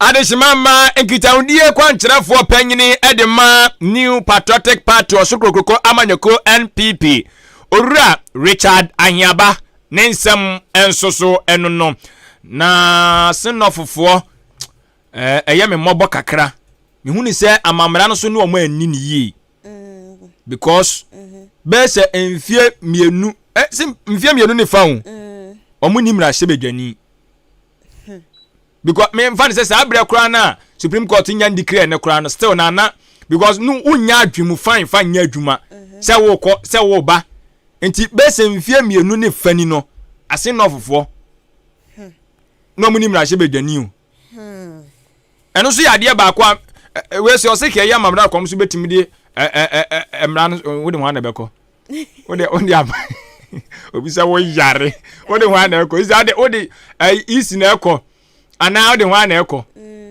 Adehyema mma nkitahodie kwankyerɛfoɔ panyini de ma New Patriotic Party Ɔsoro Amanyɔkuo NPP, Owura Richard Ahiaba ne nsɛm nso so ɛno no. Na Senɔfofoɔ ɛyɛ me mmɔbɔ kakra. Mehu ne sɛ amammara no so ne wɔn anni ne yie. Because bɛyɛ sɛ mfie mmienu, eh, mfie mmienu ne fa o. Wɔn ni mmarahyɛbadwani. Because me nfa ne sɛ saa berɛ koraa no a Supreme Court nya declare ne koraa no still na na because no wonya adwene mu fine fa nyɛ adwuma mhm. sɛ wokɔ sɛ woba nti bɛsɛ mfie mmienu ne fa ni no ase nɔfofoɔ hmm. na ɔmo ni mmarahyɛbadwani o hmm. Ɛno nso yɛ adeɛ baako a wei sɛ ɔse kɛyɛ ama mmara kɔm so bɛtumi de mmara no wode ho ana bɛkɔ wode wode aba obi sɛ woyare wode ho ana ɛkɔ isi ade wode isi na ɛkɔ anaa wode ho ana ɛkɔ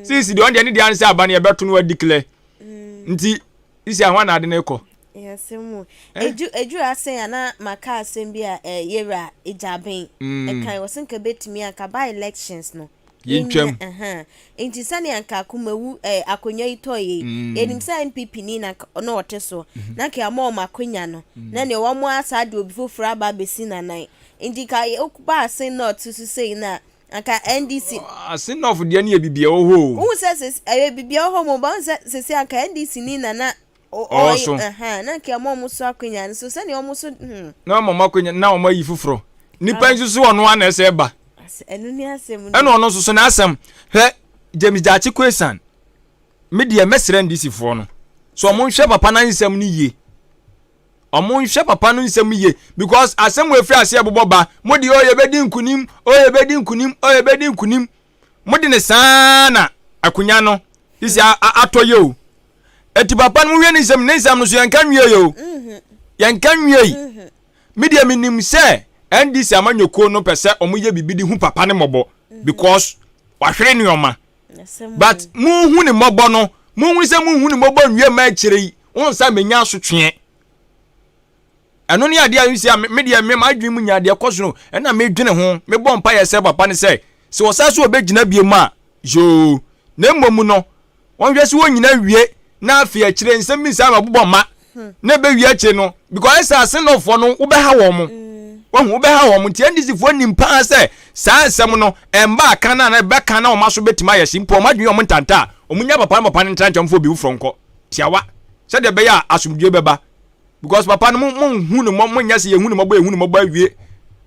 sɛ isi deɛ ɔno deɛ ne deɛ sɛ aba no yɛbɛto no adiklɛ nti isi a ho ana ade no ɛkɔ. Yɛsɛ mu edu edu asɛn a na maka asɛm bi a yɛwura Egyaben ɛkan wɔ sɛ nka bɛtumi anka by elections no Yɛntwam. Nti sɛnea nka Kumawu eh, akonnwa yi tɔɔ yei, mm. yɛnim sɛ NPP ni na na ɔte so, mm-hmm. na nka yɛama wɔn akonnwa no, mm. na nea wɔn asa de obi foforɔ aba abɛsi n'anan. Nti ka woba Asen North so sei no a, anka NDC. Asen North deɛ no yɛ biribi ɛwɔ hɔ o. Wohu sɛ ɛyɛ biribi ɛwɔ hɔ mo ba wohu sɛ sese anka NDC ni na na Ɔwɔ so. Na nka ɛma wɔn so akonya no so sɛnea wɔn so. Hmm. Na wɔn akonya na wɔn ayi foforɔ. Nipa nso so ɔno ana ɛsɛ ɛba. Ɛno ni asɛm. Ɛna ɔno nso so n'asɛm hwɛ James Gyakye Kwesan me deɛ mɛsrɛ NDC foɔ no so wɔn nhwɛ papa na nsɛm no yie. Wɔn nhwɛ papa no nsɛm yie because asɛm wɔ efiri aseɛ bobɔ ba mo deɛ ɔyɛ bɛdi nkunim ɔyɛ bɛdi nkunim ɔyɛ bɛdi nkunim mo de ne saa na akonya no sisi atɔ yɛ o. Eti papa no wie ne nsɛm ne nsɛm no so yɛnka nwie yɛ o. Mhm. Yɛnka nwie yi. Mhm. Me deɛ menim sɛ NDC amanyɔkuo no pɛ sɛ wɔn yɛ biribi de hu papa no mmɔbɔ mhm. because wahwere nneɛma. But munhu ne mmɔbɔ no munhu sɛ munhu ne mmɔbɔ nwie ma akyire yi wɔn nsa menya asotweɛ. Ɛno ne adeɛ a nsi a me deɛ me m'adwene mu nya adeɛ kɔ so no ɛna medwene ho mebɔ mpaeɛ sɛ papa no sɛ sɛ ɔsan so ɔbɛgyina bie mu a yoo na mmom no wɔnhwɛ sɛ wɔnyina wie na afei akyire nsɛm bi nsa bɛbobɔ mma na ɛbɛwie akyire no because ɛsɛ asenɔfoɔ no wobɛha wɔn mo wahu wobɛha wɔn nti NDC foɔ nim paa sɛ saa nsɛm no ɛmba aka na na ɛbɛka na wɔn aso bɛtumi ayɛ hye mpo wɔn adwene wɔn ntanta a wɔn nya papa no papa no ntra nkyɛn fo obi foforɔ nkɔ tiawa sɛdeɛ ɛbɛyɛ a asomdwie bɛba because papa no mo mo nhu no mo mo nyɛ sɛ yɛhu no mɔbɔ yɛhu no mɔbɔ awie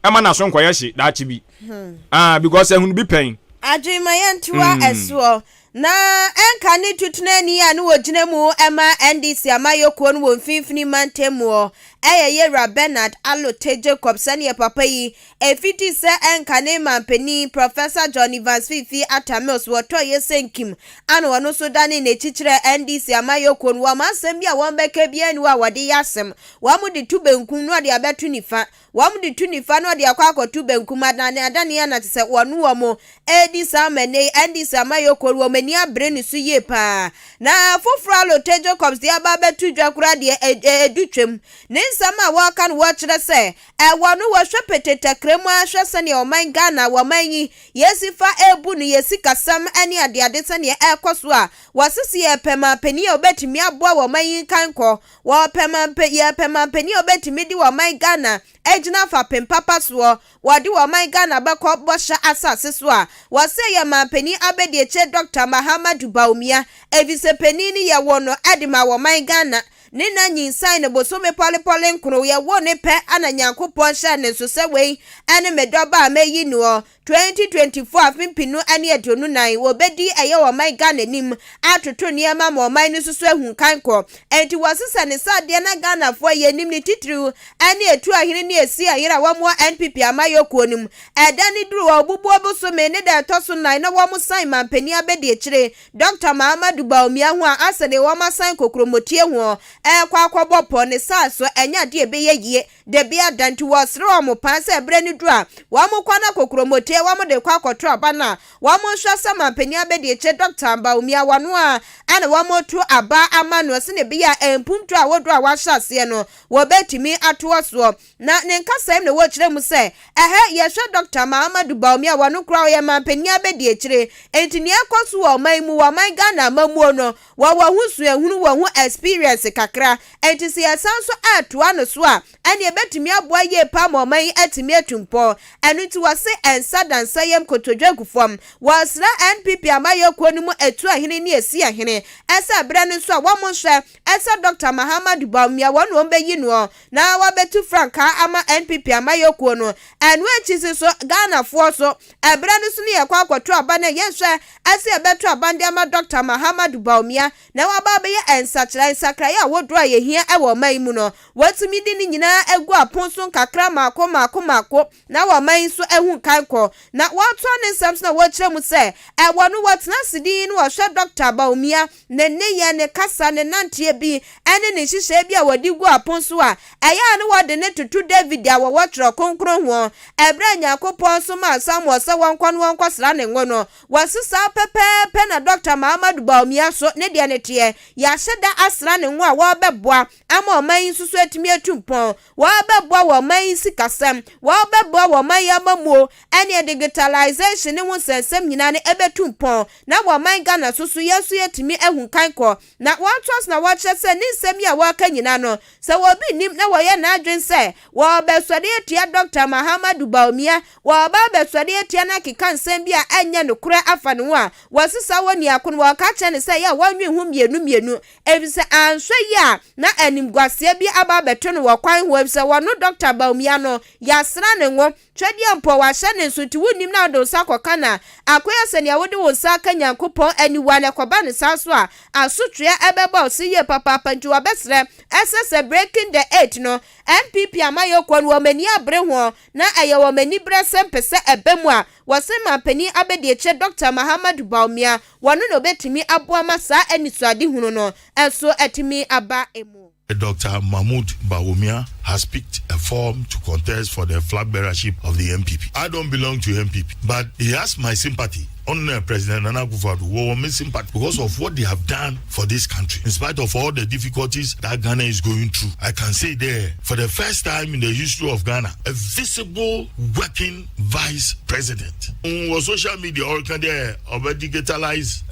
ɛma n'aso nkɔyɛ hye daakye bi hmm. ah because ɛhunu bi pɛn. Adwene ma yɛntoa hmm. ɛsoɔ na ɛnka ne tutenani a ne wɔgyina mu ɛma NDC amayɔkuo no wɔ mfimfini mantam muɔ ɛyɛ yɛwura Bernard Alote Jacob sɛneɛ papa yi Efiti sɛ ɛnkane manpanin Professor John Evans Fiifi Atta Mills wɔtɔɔ yɛ sɛ nkim ana ɔno nso danee n'akyi kyerɛɛ NDC amayɔkuo no, wɔn asɛm bi a wɔn bɛka biara nni hɔ a wɔde yɛ asɛm. Wɔn de to benkum na wɔde abɛto nifa, wɔn de to nifa na wɔde akɔ akɔto benkum, adane adane ana te sɛ wɔne wɔn redi saa ama nnɛ yi NDC amayɔkuo no wɔn ani abere ne so yie paa. Na foforɔ a Lotay Jacobs de aba abɛto dwa koraa deɛ ɛdu twam. Ne nsɛm a wɔreka no wɔkyerɛ sɛ Ɛwɔ no wɔhwɛ pete tɛkrɛ mu ara hwɛ sɛdeɛ ɔman Ghana, wɔman yi, yɛsi fa ɛrebu no, yɛ sikasɛm ne adeade sɛdeɛ ɛrekɔ so a, wɔse se yɛrepɛ manpanin a ɔbɛtumi aboa wɔman yi nkankɔ, wɔrepɛ manpa, yɛrepɛ manpanin a ɔbɛtumi de wɔman Ghana agyina fapem papa soɔ, wɔde wɔman Ghana bɛkɔ bɔhyɛ asase so a, wɔse ɛyɛ manpanin abɛdiakyire Dɔkta Mahamadou Bawumia, efisɛ panin no yɛwoo no de ma wɔman Ghana. Ne na nyinsɛn no bosome pɔlepɔle nkron, yɛwoo no pɛ ana Nyankopɔn hyɛɛ ne nso sɛ wei ne me dɔba a mayi noɔ. 2024 afe mpenu ne 24 wɔbɛdi ɛyɛ ɔman Ghana anim atoto nneɛma ma ɔman no nso so ahu nkankɔ. Enti wɔsesɛ ne sa adeɛ na Ghanafoɔ yɛnim ne titiriw ne Atuahene ne Asiahene a wɔwɔ NPP amayɔkuo no mu. Ɛda no duru hɔ, Obubuo bosome ne da ɛtɔ so nan na wɔsan mampanin abɛdiakyire Dɔkta Mahamadou Bawumia ho a asɛ deɛ wɔasan kokromotue ho rekɔ akɔbɔ pɔ ne saa so ɛnyɛ adeɛ a ɛbɛyɛ yie dabia da nti wɔsrɛ wɔn paa sɛ ɛberɛ no duru a wɔn kɔ na kokromotue wɔn de kɔ akɔto aba no a wɔn nhwɛ sɛ manpanin abɛdiakyire Dɔkta Bawumia wɔn a ɛna wɔn reto aba ama no sɛdeɛ ɛbɛyɛ a mpuntuo ahodoɔ a wɔahyɛ aseɛ no wɔbɛtumi atoa soɔ. Na ne nkasɛɛ mu na wɔkyerɛ mu sɛ, Ɛhɛ, yɛhwɛ Dɔkta Mahamadou Bawumia a wɔno koraa ɔyɛ manpanin abɛdiakyire, enti nea ɛkɔ so wɔ ɔman yi mu, wɔ ɔman Ghana amammuo no, wɔwɔ ho suahunu, wɔ ho experience kakra, enti sɛ yɛsan nso ɛretoa no so a, ɛneɛ ɛbɛtumi aboa yie paa ma ɔman yi atumi atu mpɔn. Ɛno nti wɔse ɛnsa da nsa yam kotodwe gu fam. Wɔsrɛ NPP amayɛkuo no mu Atuahene ne Asiahene sɛ berɛ no nso a wɔnhwɛ sɛ Dɔkta Mahamadou Bawumia wɔn na wɔbɛyi noɔ na wɔabɛtu frankaa ama NPP amayɔkuo no. Ɛno akyi nso so, Ghanafoɔ so, ɛberɛ no so no yɛkɔ akɔto aba no a, yɛnhwɛ sɛ yɛbɛto aba no de ama Dɔkta Mahamadou Bawumia na waba abɛyɛ nsakyeraɛ, nsakraeɛ ahodoɔ. ahodoɔ a yɛhia wɔ ɔman yi mu no, wɔatumi de ne nyinaa agu apon so nkakra mmaako mmaako mmaako na wɔ ɔman yi nso ahu nkan kɔ. Na wɔtoa ne nsɛm so na wɔkyerɛ mu sɛ, ɛwɔ no wɔtena ase dinn na wɔhwɛ Dɔkta Bawumia, ne nneyɛɛ, ne kasa, ne nanteɛ bi ne ne nhyehyɛe bi a wɔde gu apon so a ɛyɛ a na wɔde no toto David a wɔwɔ Twerɛ Kronkron ho ɛberɛ a Nyankopɔn somaa Samuel sɛ wɔnkɔ na wɔnkɔsra ne ngo no. Wɔse saa pɛpɛɛpɛ na Dɔkta Mahamadou Bawumia nso ne deɛ no teɛ. Yɛahyɛ da asra ne ngo a wɔrebɛboa ama ɔman yi nso so atumi atu mpɔn. Wɔrebɛboa wɔ ɔman yi sikasɛm, wɔrebɛboa wɔ ɔman yi amammuo, ɛneɛ digitalization ne ho nsɛnsɛm nyinaa no ɛbɛtu mpɔn na wɔ ɔman Ghana so so yɛn nso yɛatumi ahu kan kɔ. Na wɔatoa so na wɔkyerɛ sɛ ne nsɛm yi a wɔreka nyinaa no, sɛ obi nnim na wɔyɛ n'adwene sɛ wɔrebɛsɔre atia Dɔkta Mahamadou Bawumia, wɔreba abɛsɔre atia no akeka nsɛm bi a ɛnyɛ nokorɛ afa ne ho a, wɔse saa oniako no wɔreka akyerɛ no sɛ ɛyɛ a wɔnnwen ho mmienu mmienu efisɛ anhwɛ yie a na animguaseɛ bi aba abɛto no wɔ kwan ho efisɛ wɔno Dɔkta Bawumia no yɛasra ne ngo Twedeɛ mpo, wɔahyɛ no nso, nti wonnim na wode wo nsa kɔka no a, akɔyɛ sɛ nea wode wo nsa aka Nyankopɔn aniwa, na ɛkɔba no saa nso a, asotweɛ ɛbɛba wo so yie papaapa, nti wɔbɛsrɛ, ɛsɛ sɛ Breaking the Eight no, NPP amayɔkuo no, wɔn ani abere ho, na ɛyɛ wɔn aniberesɛm pɛ sɛ ɛba mu a, wɔse Manpanin Abadiakyire Dɔkta Mahamadou Bawumia, wɔno na ɔbɛtumi aboa ma saa anisoadehunu no nso atumi aba mu. Dr. Mahmoud Bawumia has picked a form to contest for the flag bearership of the NPP. I don't belong to NPP, but he has my sympathy. On President Nana Akufo-Addo, wɔ me sympathy because of what they have done for this country. In spite of all the difficulties that Ghana is going through, I can say there, for the first time in the history of Ghana, a visible working vice president. Wɔ social media, ɔreka dɛ ɔbɛ digitalize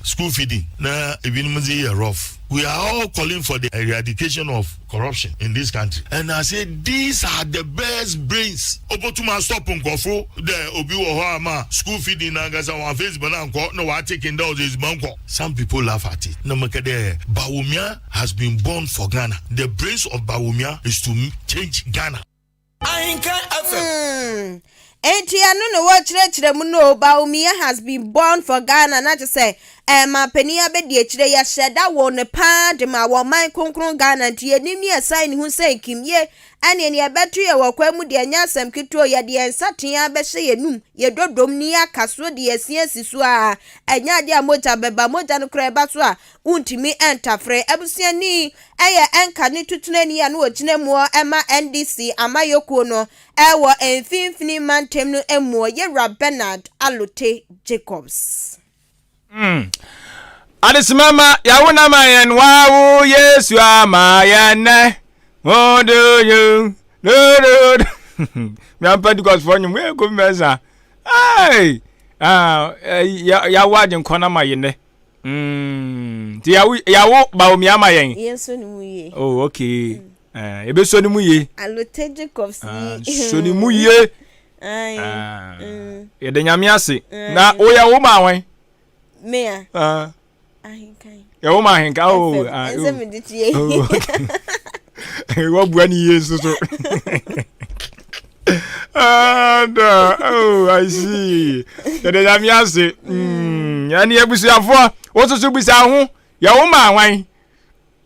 school feeding na ebinom dze yɛ rough. We are all calling for the eradication of corruption in this country and I say these are the best brains obotum astop nkorɔfo dɛ obi wɔ hɔ a ma school feeding nankasa wɔammfa edziban annkɔ na wɔataken dɛ ɔdze edziban kɔ. Some people laugh at it na mekɛ dɛ Bawumia has been born for Ghana the brains of Bawumia is to change Ghana. Ahenka FM. Mm. Enti ɛno na wɔkyerɛkyerɛ mu no Bawumia has been born for Ghana na kyerɛ sɛ ɛma panin abɛdi akyire yɛhyɛ da wɔ ne paa de ma wɔn man kronkron Ghana nti yɛnim ne yɛsan ne ho sɛ nkimie ɛne ne yɛbɛto yɛ wɔ kwan mu deɛ ɛnyɛ asɛm ketewa yɛde yɛn nsa tea bɛhyɛ yɛn num yɛdodom ne yɛaka so de yɛsi asi so a ɛnyɛ adeɛ a mogya bɛba mogya no koraa ɛba so a wontumi ntafere. Abusuani yɛ ɛnka ne tutenani a na ɔgyina muɔ ma NDC amayɔkuo no wɔ Mfinfini mantam no muɔ, Yewura Bernard Alotey Jacobs. Mm. Adesima ma yawo na ma yɛn wawo Yesu ama yɛn nɛ. Odo yo do do. Mi Pentecost fo nyum e ko mɛsa. Hey! Ah, yawo agyenkwa na ma yɛn nɛ. Mm. Nti yawo yawo Baomi ama yɛn. Yɛn so ne mu yie. Oh okay. Mm. Eh, ebe so ne mu yie. Alote Jacobs yi. Ah, so ne mu yie. Ayi. Ah. Mm. Yɛde nyame ase. Na woyɛ wo ma wɔn. Mea. Ah. Ahenkan. Yɛ wo ma ahenkan. Oh, ah. Ɛsɛ mi di tie. Oh, okay. Wabua ne yie nso so. And, oh, I see. Yɛde nyame ase. Mm, ɛne abusuafoɔ, wo nso so bisa ho, yɛ wo ma hwan?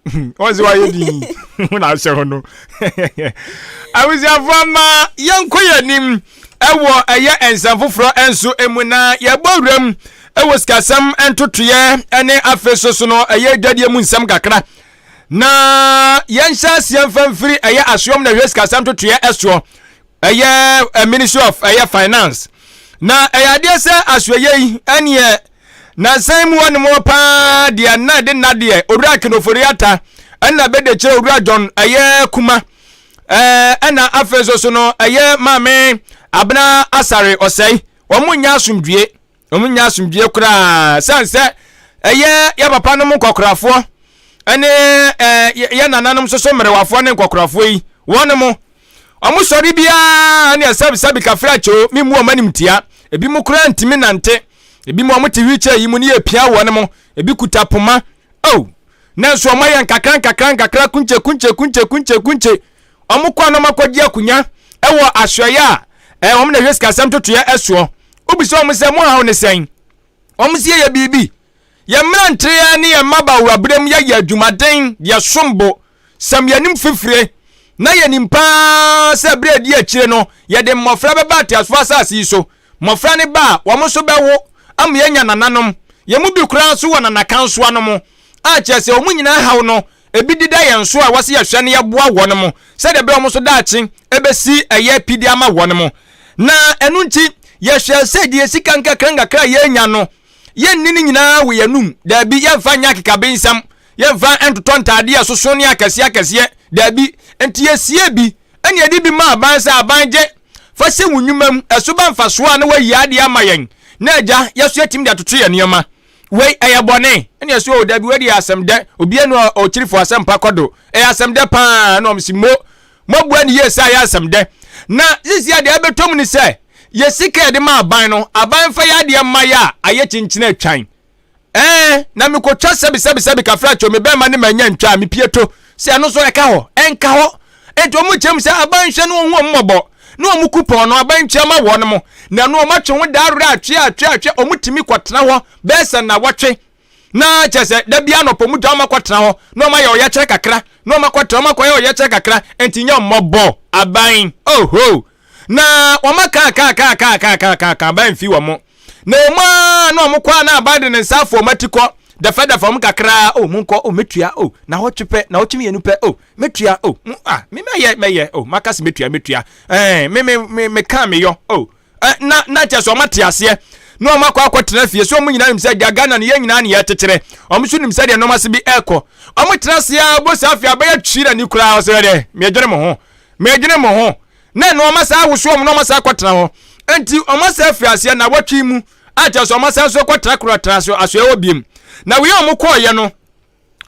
Wɔn sɛ wayɛ din, wo na ahyɛ ho no. Abusuafoɔ ma yɛnkɔ yɛn anim ɛwɔ ɛyɛ nsɛm foforɔ nso mu na yɛbɔ wuram ɛwɔ sikasɛm ntotoeɛ ɛne afei so so no ɛyɛ adwadeɛ mu nsɛm kakra. Na yɛnhyɛ aseɛ mfa mfiri ɛyɛ asoɔm na ɛhwɛ sikasɛm totoeɛ ɛsoɔ ɛyɛ Ministry of ɛyɛ Finance na ɛyɛ adeɛ sɛ asoɛyɛ yi ɛneɛ nansan mu hɔ paa deɛ na ɛde nna deɛ Owura Ken Ofori-Atta ɛna bɛde kyerɛ Owura John ɛyɛ Kuma ɛna afei nso so no ɛyɛ Maame Abena Asare Ɔsɛe wɔn nyɛ asomdwie Wɔn nnya asomdwie koraa sane sɛ ɛyɛ yɛ papa nom nkɔkorafoɔ ɛne ɛɛ yɛ nananom nso so mmerewafoɔ ne nkɔkorafoɔ yi wɔn mo wɔn sɔre biara ne ɛsɛbisɛbi kafra kyɛw mi mu wɔn anim tia ebi mu koraa ntumi nante ebi mu wɔn te wheelchair yi mu ne yɛ pia wɔn mo ebi kuta poma oh nanso wɔn ayɛ nkakra nkakra nkakra kunkye kunkye kunkye kunkye kunkye Wɔn kɔ a na wɔakɔgye akonya wɔ asoɛeɛ a ɛɛ wɔn na ɛhwɛ sikasɛm totoeɛ soɔ. Wobisa wɔn sɛ mo haw ne sɛn? Wɔn si yɛyɛ biribi. Yɛn mmeranteɛ ne yɛn mmabaawaberɛ mu yɛyɛ adwumaden deɛ som bo, sɛm yɛn anim fifire, na yɛnim paa sɛ berɛ a ɛdi akyire no yɛde mmɔfra bɛba ateasefoɔ asase yi so. Mmɔfra no ba a, wɔn nso bɛwo ama yɛanya nananom. Yɛn mu bi koraa nso wɔ nanakansoa no mu a kyerɛ sɛ wɔn nyinaa haw no ebi deda yɛn so a ɛwɔ sɛ yɛhwɛ na yɛboa wɔn sɛdeɛ ɛbɛyɛ wɔn nso daakye ɛbɛsi ɛyɛ pidi ama wɔn. Na ɛno nti yɛhwɛ sɛ deɛ sika nkakra nkakra a yɛnya no Yɛnni ne nyinaa wɔ yɛn anom. Daabi, yɛmfa nyɛ akekabensɛm. Yɛmfa ntotɔ ntaadeɛ a ɛsoso ne akɛseɛ akɛseɛ. Daabi. Enti yɛsie bi, ɛna yɛde bi ma aban sɛ, Aban gye, fa hyɛ wo nnwuma mu. Ɛso ba mfasoɔ a na woayi adeɛ ama yɛn, na agya, yɛn nso yɛatumi de atoto yɛn nneɛma. Wei, ɛyɛ bɔne? Ɛna yɛse, Oh, daabi, wei deɛ ɛyɛ asɛm dɛ. Obiara nni hɔ a ɔkyiri fo asɛmpa kɔ do. Ɛyɛ asɛm dɛ paa. Ɛna wɔn se, Mo! Moabua no yie sɛ ayɛ asɛm dɛ. Na seesei a deɛ ɛbɛtɔ mu ne sɛ, yɛ sika a yɛde ma aban no, aban mfa yɛ adeɛ mma yɛ a, ayɛ kyinkyin atwan. Ɛɛ, na mekɔtwa sɛbisɛbisɛbi kafra-kyew, me bɛrima ne manya ntwa a, mepie to. Sɛ ɛno nso ɛka hɔ? Ɛnka hɔ. Enti wɔn kyerɛ mu sɛ aban nhwɛ na wɔnhu wɔn mmɔbɔ, na wɔn kupɔn no, aban ntua ma wɔn. Na ɛno wɔn atwe ho daa werɛ atwe atwe atwe, wɔtumi kɔtena hɔ bɛyɛ sɛ nnawɔtwe. Na kyerɛ sɛ da biara anɔpa ɔmo gya ɔmo akɔtena hɔ na ɔmo ayɛ ɔyɛkyerɛ kakra na ɔmo akɔtena ɔmo akɔyɛ ɔyɛkyerɛ kakra nti nyɛ mmɔbɔ aban oho na wɔn aka aka aka aka aka aka aka aka aban mfi wɔn na wɔn a na wɔn kɔ a na aban de ne nsa afɔ wɔn ati kɔ dɛfɛdɛfɛ wɔn kakra o mo nkɔ o metua o na wɔtwe pɛ na wɔtwe mmienu pɛ o metua o mo a me mɛyɛ mɛyɛ o maka se metua metua ɛɛ me me me me ka meyɔ o na na kyerɛ sɛ wɔn ate aseɛ na wɔn akɔ akɔtena fie so wɔn nyinaa nim sɛ gya Ghana no yɛn nyinaa ne yɛkyekyerɛ wɔn nso nim sɛdeɛ nneɛma se bi ɛkɔ wɔn tena ase a bɔ saa afei abɛyɛ twi na ni koraa ɔsɛ dɛ mɛdwene mo ho mɛdwene mo ho na nneɛma saa ahosuo wɔn na wɔn asa akɔtena hɔ nti wɔn asa afiri aseɛ na wɔtwe mu akyerɛ sɛ wɔn asa nso kɔtena korɔtena so asoɛ wɔ biem na wei a wɔn kɔɔyɛ no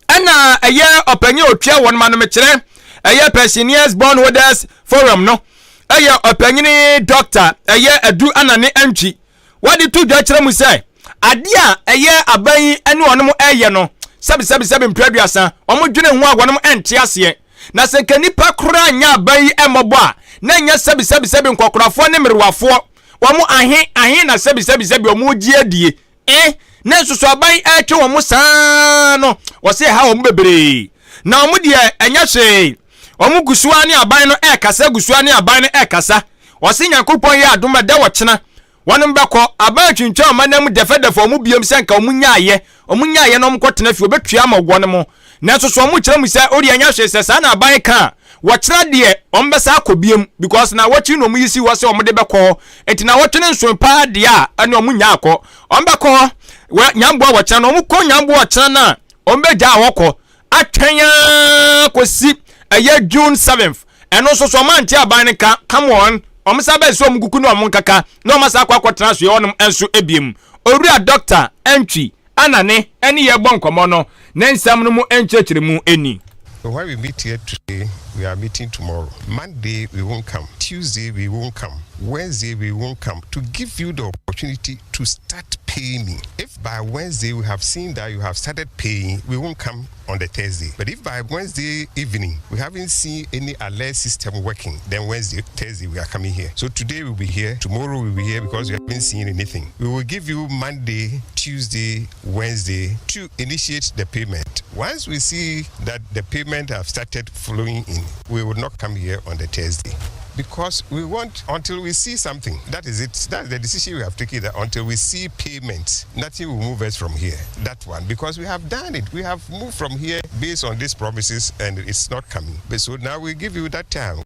ɛna ɛyɛ ɔpanyin a otua wɔn ma no mekyerɛ ɛyɛ Pensioners Bondholders Forum no ɛyɛ ɔpanyin dɔkta ɛyɛ Adu Anane Antwi wɔde to dwa kyerɛ mu sɛ adeɛ a ɛyɛ aban yi ne wɔn ɛyɛ no sɛbisɛbisɛbi mpere aduasa wɔn dwene ho a wɔn ɛnte aseɛ na sɛ nka nipa koraa nyɛ aban yi ɛmmɔbɔ a na nyɛ sɛbisɛbisɛbi nkɔkorafoɔ ne mmerewafoɔ wɔn ahe ahe na sɛbisɛbisɛbi wɔn gye adie Eh, na nsusuaban ɛretwe wɔn saa no, wɔsɛ ɛha wɔn bebree. Na wɔn deɛ ɛnyɛ hwee. Wɔn gu so ara ne aban no ɛrekasa, gu so ara ne aban no ɛrekasa. Wɔse Nyankopɔn yɛ adom ɛda wɔkyena. Wɔn bɛkɔ, aban atwintwan wɔn anan mu dɛfɛdɛfɛ wɔn biom sɛ nka wɔn nyaayɛ. Wɔn nyaayɛ na wɔn kɔtena fie, wɔbɛtua ama wɔn mo. Nanso so wɔn kyerɛ mu sɛ, odeɛ ɛnyɛ hwee sɛ saa na aban ka a, wɔkyena deɛ wɔn bɛsa akɔ biom because naawɔtwe na wɔn yi si hɔ sɛ wɔn de bɛkɔ hɔ. Nti naawɔtwe no nsoe paa deɛ a, ɛne wɔn nnya akɔ. Wɔn bɛkɔ hɔ, wɔ nyamboa wɔkyena no, wɔn kɔ nyamboa ɔkyena no a, wɔn bɛgyaa hɔ kɔ atwɛn ara kɔsi ɛyɛ June 7th. Ɛno nso so wɔn ante aban no nka, come on, wɔn sa bɛsɛ wɔn kuku ne wɔn nkaka na wɔn asa akɔ akɔtena asoɛ hɔnom nso ebiem. Owura Dɔkta Antwi Anane ne yɛrebɔ nkɔmmɔ no, ne nsɛm no mu nkyerɛkyerɛmu ni. So when we meet here today, we are meeting tomorrow. Monday, we won't come. Tuesday, we won't come. Wednesday, we won't come. To give you the opportunity to start paying me. If by Wednesday we have seen that you have started paying, we won't come on the Thursday. But if by Wednesday evening we haven't seen any alert system working, then Wednesday, Thursday we are coming here. So today we'll be here, tomorrow we'll be here because we haven't seen anything. We will give you Monday, Tuesday, Wednesday to initiate the payment. Once we see that the payment have started flowing in, we will not come here on the Thursday because we want until we see something. That is it. That's the decision we have taken that until we see payment, nothing will move us from here. That one because we have done it. We have moved from here based on these promises and it's not coming. But so now we give you that time.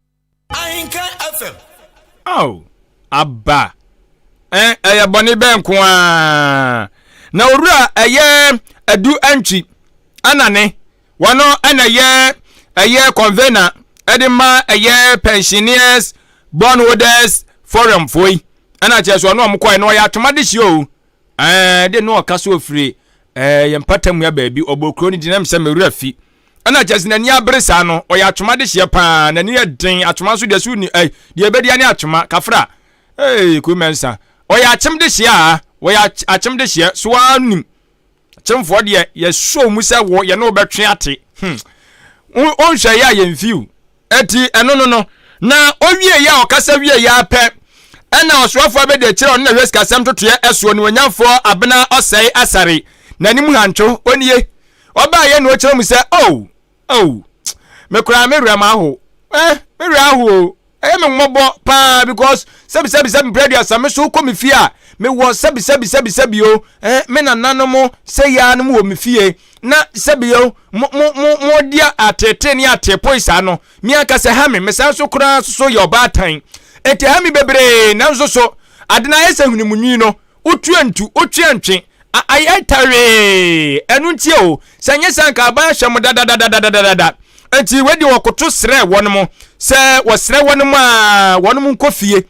Ahinka FM. Oh, aba. Eh, ɛyɛ bɔne bɛn nko ara. Na owura ɛyɛ adu antwi anane wɔno ɛna ɛyɛ ɛyɛ convener ɛde ma ɛyɛ pensioners bondholders forum foɔ yi ɛna kyerɛ sɛ ɔno ɔmo kɔɛ no ɔyɛ atoma de hyia o ɛɛ de no ɔka so ofiri ɛɛ yɛn mpata mu ya baabi ɔbɔ kuro no gyina mu sɛ mewura fi ɛna kyerɛ sɛ n'ani abere saa no ɔyɛ atoma de hyia paa n'ani yɛ den atoma nso deɛ so ni ɛɛ deɛ ebedi ne atoma kafra ee kuro mɛnsa ɔyɛ akyem de hyia a ɔyɛ akyem de hyia so anim Akyemfoɔ deɛ yɛsɔ mu sɛ wɔ yɛne wo bɛtwe ate. Hmm. Wonhwɛ yɛ a yɛmfiw. Eti ɛno no no. Na owie yɛ a ɔkasa wie yɛ apɛ. Ɛna ɔsoafoɔ abɛdi akyire a ɔno na hwɛ sikasɛm totoeɛ ɛsoɔ nimuonyamfoɔ Abena Ɔsɛe Asare. N'anim hantwo, onie. Ɔbaeɛ na ɔkyerɛ mu sɛ, Oh, oh, me koraa me werɛ maho. Eh, me werɛ aho o. Ɛyɛ me mmɔbɔ paa because sɛbi sɛbi sɛbi mprɛ aduasa me so wokɔ me fie a mewɔ sɛbi sɛbi sɛbi sɛbi o eh, me nananom sɛ yaa nom wɔ me fie na sɛbi o mo mo mo mo di ateetee ne ateepoe saa no me ankasa ɛha me mesan so koraa so yɛ ɔbaatan enti ɛha me bebree nanso so ade no ayɛ sɛ hwene mu nwi no Wotwe ntu, wotwe ntwe, a ayɛ tawee. Ɛno nti o, sɛ nyɛ saa nka aban ahyɛ mo dadadadadadada. Enti wei deɛ wɔkoto srɛ wɔn sɛ wɔsrɛ wɔn a wɔn nkɔ fie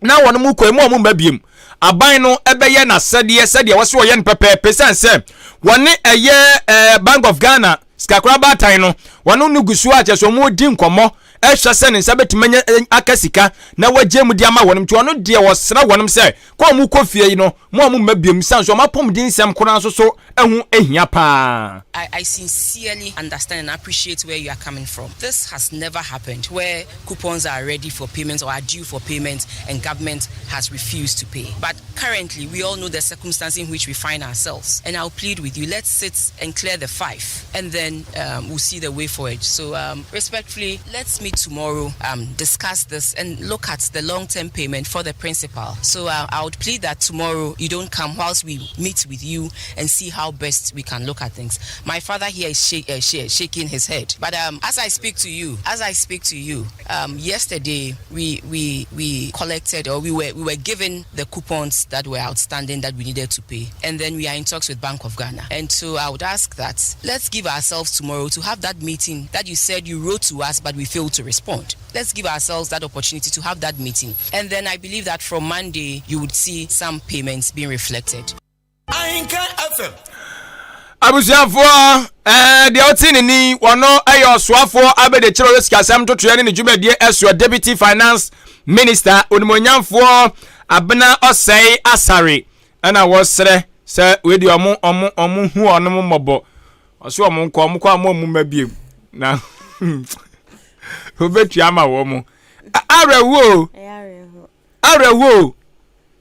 na wɔn kɔ emu a wɔn mma biem. Aban no ɛbɛyɛ n'asɛdeɛ sɛdeɛ wɔsɛ wɔyɛ no pɛpɛɛpɛ sane sɛ wɔne ɛyɛ ɛɛ Bank of Ghana sikakora baatan no wɔne no gu so a kyerɛ sɛ wɔn redi nkɔmmɔ ɛhwɛ sɛ ne nsa bɛtumi anya aka sika na wagye mu de ama wɔn nti ɔno deɛ wɔsrɛ wɔn sɛ kɔ a wɔkɔ fie yi no mo a momma biom sane so wɔn apɔmuden nsɛm koraa nso so ɛho hia paa. I, I sincerely understand and appreciate where you are coming from. This has never happened where coupons are ready for payment or are due for payment and government has refused to pay. But currently, we all know the circumstance in which we find ourselves. And I'll plead with you, let's sit and clear the five and then um, we'll see the way forward. So um, respectfully, let's meet tomorrow, um, discuss this and look at the long-term payment for the principal. So uh, I would plead that tomorrow you don't come whilst we meet with you and see how best we can look at things. My father here is shake, uh, sh shaking his head. But um, as I speak to you, as I speak to you, um, yesterday we, we, we collected or we were, we were given the coupons that were outstanding that we needed to pay. And then we are in talks with Bank of Ghana. And so I would ask that let's give ourselves tomorrow to have that meeting that you said you wrote to us, but we failed to respond. Let's give ourselves that opportunity to have that meeting. And then I believe that from Monday, you would see some payments being reflected. Ahinka FM. Abusuafoɔ, ɛɛ deɛ ɔte ne ni wɔno ɛyɛ ɔsoafoɔ abɛdekyerɛ ɔyɛ sikasɛm ntotoeɛ ne ne dwumadie ɛsoɔ Deputy Finance Minister onimonyamfoɔ Abena Ɔsɛe Asare ɛna wɔsrɛ sɛ wei deɛ ɔmo ɔmo ɔmo hu ɔnom mmɔbɔ ɔso ɔmo nkɔ ɔmo kɔ ɔmo ɔmo mma biem na obetua ama wɔn awerɛhoɔ awerɛhoɔ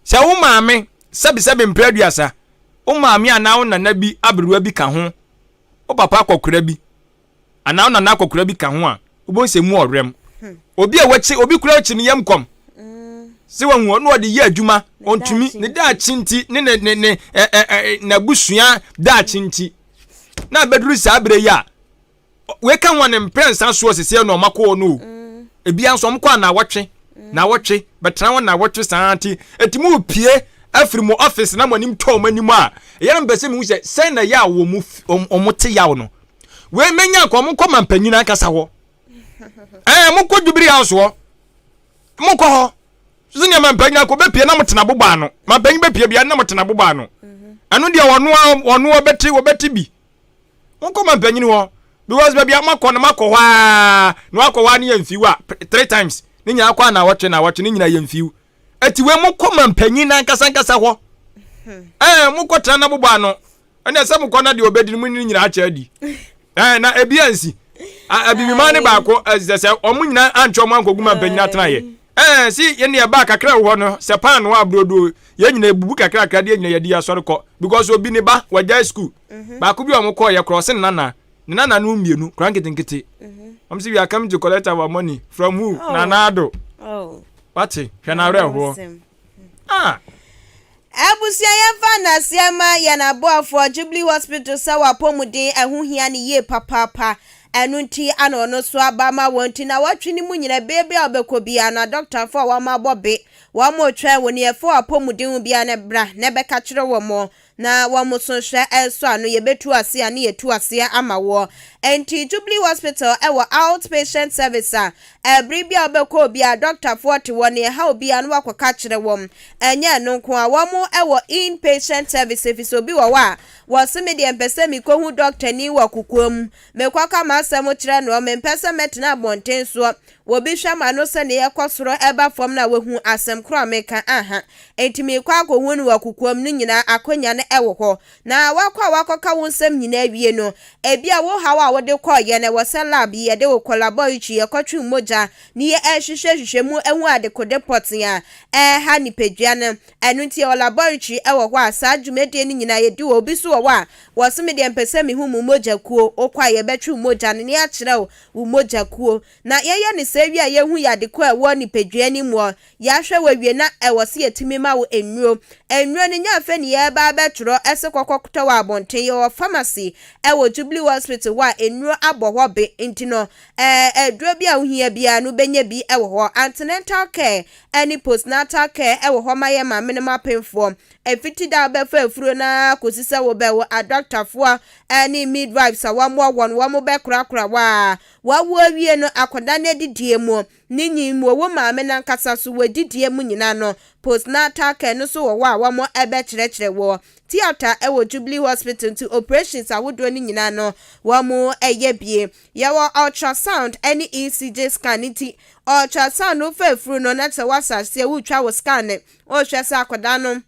sɛ wo maame sɛbisɛbi mpere aduasa wo maame anaa wo nana bi aberewa bi ka ho wo papa akɔkora bi anaa wo nana akɔkora bi ka ho a wobɛhu sɛ mu ɔwerɛm hmm. obi a wakyi obi kura akyi ne yam kɔm mm. sɛ wahu ɔno ɔde yɛ adwuma ɔntumi ne daakye nti ne ne ne ne ɛ ɛ n'abusua daakye nti na abɛduru saa berɛ yi a wei ka ho a ne mprɛnsa soɔ seseɛ na ɔma kɔɔ no o mm. ebia nso ɔmo kɔ a naawɔtwe mm. naawɔtwe bɛtena hɔ naawɔtwe saa nti eti mu pie afiri mo office na mo anim tɔ ɔmo anim a ɛyɛ no mpɛ sɛ mehu sɛ sɛn na ɛyɛ a wɔn ɔmo te yaw no wei menya nka ɔmo kɔ mampanyin ankasa hɔ ɛɛ mo kɔ Jubilee House hɔ mo kɔ hɔ sɛ nea mampanyin akɔ bɛpie na mo tena bobɔ ano mampanyin bɛpie bia na mo tena bobɔ ano mhm. ɛno deɛ ɔno ɔno ɔbɛte ɔbɛte bi Monkɔ ma mpanyin hɔ because baabi a moakɔ no moakɔ hɔ aa na wakɔ hɔ a ne yɛ mfiw a three times ne nyinaa kɔ a na awɔtwe na awɔtwe ne nyinaa yɛ mfiw ɛti wei mokɔ ma mpanyin na ankasa ankasa hɔ ɛɛ mokɔ tena na bobɔ ano ɛna sɛ mokɔ na deɛ ɔbɛdi no mo ne nyinaa akyɛ adi ɛɛ na ebi ansi abibima ne baako ɛsɛ sɛ wɔn nyinaa antwe wɔn ankɔgu ma mpanyin atenaeɛ ɛɛ si yɛn deɛ ɛbaa kakra wɔ hɔ no sɛ paano aburodo yɛn nyinaa ebubu kakra kakra deɛ nyinaa yɛde asɔre kɔ because obi ne ba wagyae school mhm. baako bi a wɔn kɔɔ yɛ korɔ ɔse ne nana ne nana no mmienu kora nketenkete mhm. wɔn sɛ we are coming to collect our money from who oh. Nana Addo oh. wate hwɛ na awerɛhoɔ ah. Abusua yɛmfa nnaseɛ ma yɛn aboafoɔ Jubilee Hospital sɛ w'apɔmuden ɛho hia no yie papaapa ɛno nti ana ɔno so aba ma wɔn nti nawɔtwe no mu nyina baabi a wobɛkɔ biara no adɔktafoɔ a wɔn abɔ be wɔn retwɛn wo ne ɛfa w'apɔmuden ho biara no bra na ɛbɛka kyerɛ wɔn Na wɔn so hwɛ ɛsɔ ano yɛbɛtu aseɛ a ne yɛtu aseɛ ama woɔ. Enti Jubilee Hospital wɔ out patient service a ɛbere bi a wobɛkɔ obi a dɔktafoɔ te hɔ nea ɛha obi a na wakɔka akyerɛ wɔn. Ɛnyɛ ɛno nko a wɔn wɔ in patient service efisɛ obi wɔ hɔ a wɔse me deɛ mpɛ sɛ mekɔhu dɔktani wɔ kokoam mekɔka m'asɛm kyerɛ noɔ mempɛ sɛ mɛtena abɔnten soɔ. Obi hwɛ m'ano sɛdeɛ ɛkɔ soro ɛba fam na wahu asɛm korɔ a meka, aha. Enti merekɔ akɔhu no wɔ kokoam no nyinaa akonya no wɔ hɔ. Na woakɔ a woakɔka wo nsɛm nyinaa awie no, ebia wo haw a wode kɔeɛ no ɛwɔ sɛ lab yi yɛde wo kɔ laboratory yɛkɔtwe mogya na yɛhwehwɛ hwehwɛ mu hu adekode pɔtee a ɛreha nipadua no. Ɛno nti yɛwɔ laboratory wɔ hɔ a saa dwumadie no nyinaa yɛdi wɔ. Obi nso wɔ hɔ a wɔse me deɛ mpɛ sɛ mehu mo mogya kuo, wokɔ a yɛbɛtwe wo mogya no na yɛakyerɛ wo wo mogya kuo. Na yɛyɛ no saa wie a yɛhu yade ko a ɛwɔ nipadua no mu, yɛahwɛ wo awie na ɛwɔ sɛ yɛtumi ma wo nnuro. Nnuro no nyɛ afei ne yɛreba abɛtwerɛ sɛ kɔkɔtɔ wɔ abɔnten, yɛwɔ pharmacy wɔ Jubilee Hospital hɔ a nnuro abɔ hɔ be nti no ɛɛ aduro bi a wohia biara no wobɛnya bi wɔ hɔ. Antenatal care ne postnatal care wɔ hɔ ma yɛn maamenom apemfoɔ. Ɛfiti da a wobɛfa afuro no ara kɔsi sɛ wobɛwo, adɔktafoɔ ne midwives a wɔamoa wɔn, wɔbɛkorakora wo ara. Woawo awie no, akwadaa no adidie mu, ne nyin mu, wo maame no ankasa nso w'adidie mu nyinaa no, postnatal care no nso wɔ hɔ a wɔbɛkyerɛkyerɛ wo. Theatre wɔ Jubilee Hospital nti operations ahodoɔ no nyinaa no wɔyɛ bie. Yɛwɔ ultrasound ne ECG scan nti ultrasound no wofa afuru no na kyerɛ woahyɛ aseɛ wotwa wo scan no wohwɛ sɛ akwadaa no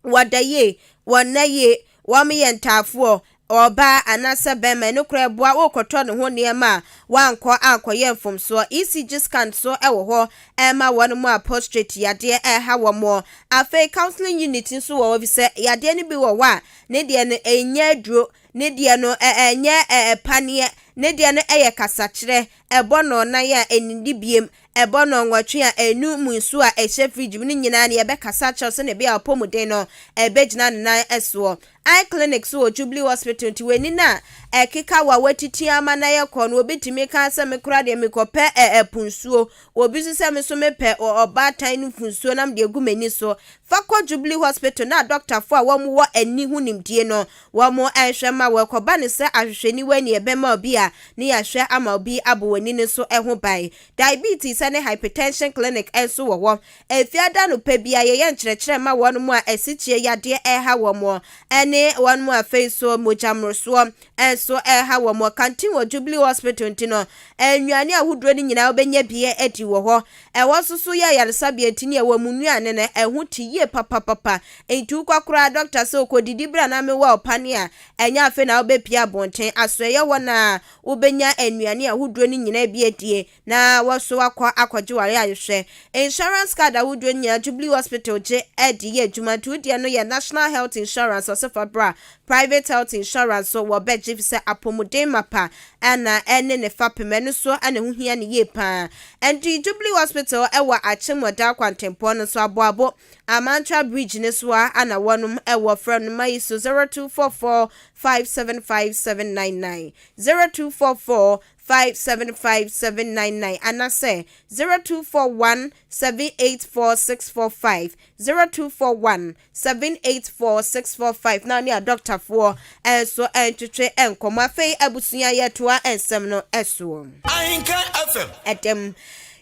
Wɔda yie, wɔnna yie, wɔyɛ ntaafoɔ, ɔbaa anaasɛ bɛrima, ɛno koraa ɛboa worekɔtɔ ne ho nneɛma a woankɔ ankɔyɛ mfomsoɔ. ECG scan nso wɔ hɔ ɛma wɔn a prostrate yadeɛ ɛreha wɔn. Afei counseling unit nso wɔ hɔ efisɛ yadeɛ no bi wɔ hɔ a ne deɛ no ɛnyɛ aduro, ne deɛ no ɛnyɛ paneɛ, ne deɛ no ɛyɛ kasakyerɛ, ɛbɔ nnɔnnan a ɛnnidi biem, Ɛbɔ nnɔnwɔtwe a ɛnu mu nsuo a ɛhyɛ fridge mu no nyinaa no yɛbɛkasa akyerɛ wo sɛdeɛ ɛbɛyɛ a w'apɔmuden no ɛbɛgyina ne nan soɔ. Eye clinic nso wɔ Jubilee Hospital nti w'ani no a ɛkeka wo a woatiti ama no ayɛ kɔɔ no obi tumi ka sɛ me koraa deɛ mekɔpɛ ɛpo nsuo, obi nso sɛ me nso mepɛ ɔbaatan no mfunsuo na mede agu m'ani so. Fa kɔ Jubilee Hospital na adɔktafoɔ a wɔn wɔ ani ho nimdie no wɔn nhwɛ ma wo. Ɛkɔba no sɛ ahwehwɛniwa ani ɛbɛma obi a ne yɛahwɛ ama obi abɔ w'ani no nso ho ban. Diabetes ne Hypertension Clinic nso wɔ hɔ. Efiada anɔpa biara yɛyɛ nkyerɛkyerɛ ma wɔn a asikyire yadeɛ reha wɔn ne wɔn a afei nso mogya mmorosoɔ nso reha wɔn. Canteen wɔ Jubilee Hospital nti no, nnuane ahodoɔ no nyinaa wobɛnya bi adi wɔ hɔ. Ɛhɔ nso so yɛ ayaresabea nti ne ɛwɔ mu nnuane no ɛho te yie papapapa. Nti wokɔ koraa dɔkta sɛ ɔkɔdidi berɛ a na mewɔ wo paneɛ a, ɛnyɛ afei na wobɛpue abɔnten. Asoɛeɛ hɔ no ara Wobenya nnuane ahodoɔ no nyinaa bi adie na wɔso akɔ akɔgye ware ayehwɛ. Insurance card ahodoɔ nyinaa Jubilee Hospital gye de yɛ adwuma nti wo deɛ no yɛ National Health Insurance ɔse fa bra, Private Health Insurance so wɔbɛgye fisɛ apɔmuden mapa na ɛne ne fapem ɛno so na ɛho hia no yie paa. Ɛnti Jubilee Hospital wɔ Akyem Ɔdaa kwantempɔn no so Aboabo Amantra Bridge no so a na wɔnom wɔ frɛ no ma yi so 0244 575799, 0244 575799 anasɛ 0241 784645, 0241 784645 na ne adɔktafoɔ nso ntwetwe nkɔmmɔ. Afei abusua yɛtoa nsɛm no soɔ. Ahenkan FM. Ɛdɛm.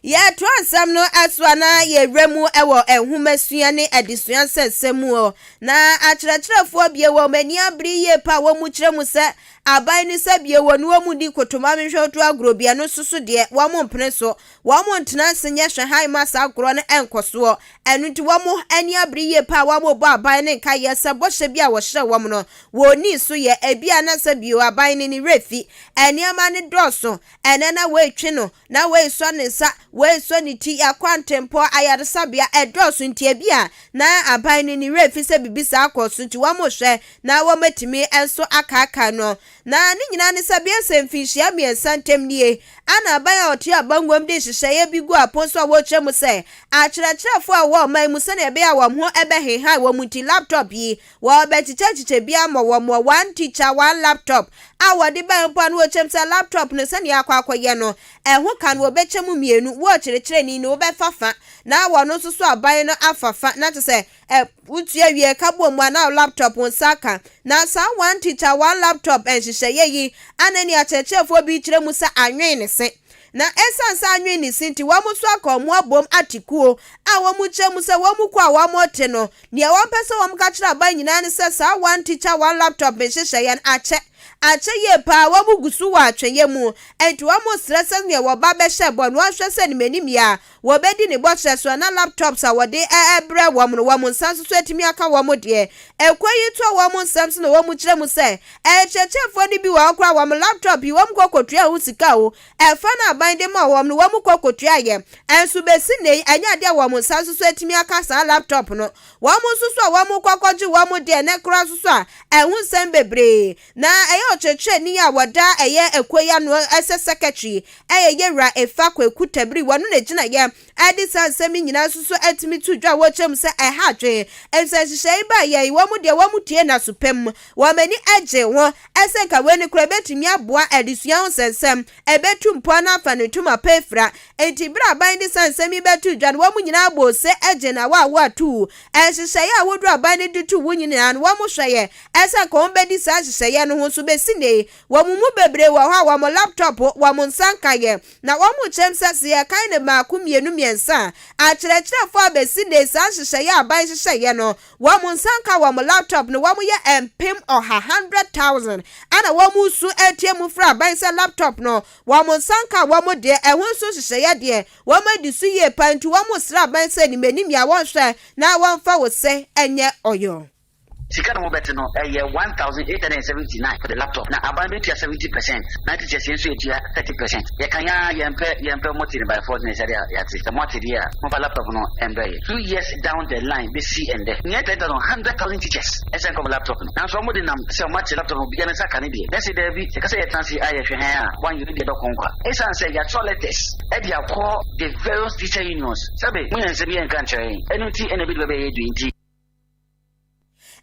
Yɛtoa nsɛm no so a na yɛwura mu wɔ nhomasua ne adesua nsɛnsɛm mu. Na akyerɛkyerɛfoɔ bue wɔn ani abere yie pa a wɔkyerɛ mu sɛ aban no sɛ bue wɔn wɔn nni kotoma menhwɛ to agorɔ bi ɛno nso so deɛ wɔn mpene so. Wɔn ntena ase nyɛ hwɛhan mma saa agorɔ no nkɔ soɔ. Ɛno nti wɔn ani abere yie pa a wɔrebɔ aban no nkaeɛ sɛ bɔhyɛ bi a wɔhyɛɛ wɔn no wɔnni so yɛ. Ebia na sɛ bio aban no ne werɛ fi. Nneɛma no dɔɔso. Ɛnnɛ na wɔretwe no Na wei sɔ ne nsa, wei sɔ ne ti, akwantempɔn, ayaresabea, ɛdɔɔso nti ebia na aban no ne werɛ fi sɛ biribi saa kɔ so nti wɔrehwɛ na wɔatumi nso akaakae no. Na ne nyinaa ne sɛ bɛyɛ sɛ mfinhyia mmiɛnsa ntam nie ana aban a ɔte abanguam de nhyehyɛeɛ bi gu apon so a wɔrekyerɛ mu sɛ akyerɛkyerɛfoɔ a wɔwɔ ɔman mu sɛdeɛ ɛbɛyɛ a wɔn ho bɛhenhan wɔn nti laptop yi Wɔbɛkyekyɛkyekyɛ bi ama wɔn wɔ One Teacher, One Laptop a wɔde bae mpo a na wɔkyerɛ mu sɛ laptop no sɛnea akɔ akɔyɛ no, ɛho ka no wɔbɛkyɛ mu mmienu, wo ɔkyerɛkyerɛni no wobɛfa fa na wɔn nso so aban no afa fa na kyerɛ sɛ wotua wie ka bɔ mu a na laptop wo nsa aka. Na saa One Teacher, One Laptop nhyehyɛeɛ yi a na nea akyerɛkyerɛfoɔ bi kyerɛ mu sɛ anwen ne se. Na ɛsiane sɛ anwen ne se nti wɔn nso aka wɔn abom ate kuo a wɔkyerɛ mu sɛ wɔn kuo a wɔte no Nea wɔpɛ sɛ wɔka kyerɛ aban nyinaa ne sɛ saa One Teacher, One Laptop nhyehyɛeɛ no akyɛ. Akyɛ yie paa wɔn gu so wɔ atwɛnyɛ mu, enti wɔn resrɛ sɛ neɛ wɔba bɛhyɛ bɔ no wɔnhwɛ sɛ animanim yi a wɔbɛdi ne bɔhyɛ so na laptops a wɔde rebrɛ wɔn no wɔn nsa nso so atumi aka wɔn deɛ. Ekuo yi toa wɔn nsɛm so na wɔn kyerɛ mu sɛ akyerɛkyerɛfoɔ no bi wɔ hɔ koraa wɔn laptop yi wɔn kɔ kɔtua ho sika o, ɛfa no aban de ma wɔn no wɔn kɔ kɔtua yɛ. Nso bɛsi nnɛ yi ɛnyɛ adeɛ a wɔn nsa nso so atumi aka saa laptop no. Wɔn nso so a wɔn kɔ kɔgye wɔn deɛ nnɛ koraa nso so a ɛho nsɛm bebree. Na ɛyɛ ɔkyerɛkyerɛni a wɔda ɛyɛ ekuo yi ano sɛ secretary ɛyɛ Yɛwura Efa Kwaku Tabiri, wɔno na ɛgyinaeɛ ɛde saa nsɛm yi nyinaa nso so atumi to dwa a wɔkyerɛ mu sɛ ɛha adwene efisɛ nhyehyɛe yi baeɛ yi wɔn deɛ wɔn tie no aso pa mu, wɔn ani gye ho sɛ nka wei no koraa ɛbɛtumi aboa adesua ho nsɛnsɛm, ɛbɛtu mpɔn na afa ne ntoma pa afira. Enti berɛ a aban de saa nsɛm yi bɛto dwa no wɔn nyinaa bɔɔ ose gyee no awaawa too nhyehyɛeɛ ahodoɔ a aban no de too wo nyinaa no wɔn hwɛeɛ sɛ nka wɔn bɛdi saa nhyehyɛeɛ no ho nso bɛsi nnɛ yi Wɔn mu bebree wɔ hɔ a wɔn laptɔpo, wɔn nsa nka yɛ, na wɔkyerɛm sɛ sɛ yɛkan no mmaako mmienu mmiɛnsa a, akyerɛkyerɛfoɔ a bɛsi nnɛ yi saa nhyehyɛeɛ a aban hyehyɛeɛ no, wɔn nsa nka wɔn laptɔp no, wɔyɛ mpem ɔha, 100,000, ɛna wɔresu atia mu frɛ aban sɛ laptɔp no, wɔn nsa nka wɔn deɛ, ɛho nso nhyehyɛeɛ deɛ, wɔadi so yie paa nti wɔresrɛ aban sɛ animanim yi a wɔnhwɛ na wɔmfa wo se nyɛ ɔyɔ. Sika na wɔbɛte no ɛyɛ 1879 for the laptop na aban bɛtua 70% na teachers yɛn nso yɛtua 30%. Yɛka yɛn ara yɛmpɛ yɛmpɛ mote no by force ne sɛdeɛ yɛate sɛ moate deɛ a momfa laptop no mbrɛ yɛn. 2 years down the line bɛsi ɛndɛ nea 10,000 100,000 teachers ɛsɛ nka wɔn laptop no nanso wɔn de nam sɛ wɔn ate laptop no obiara ne nsa ka ne deɛ na ɛsɛ daabi yɛka sɛ yɛtena ase a yɛhwɛ hɛn a wɔanyɛ ne deɛ bɛkɔ nkwa ɛsiane sɛ yɛatwerɛ letters ɛde akɔ the various teacher unions sɛbe mo yɛn nsɛm yɛnka nkyerɛ yɛn ɛno nti ɛna ebi de bɛbɛyɛ due nti.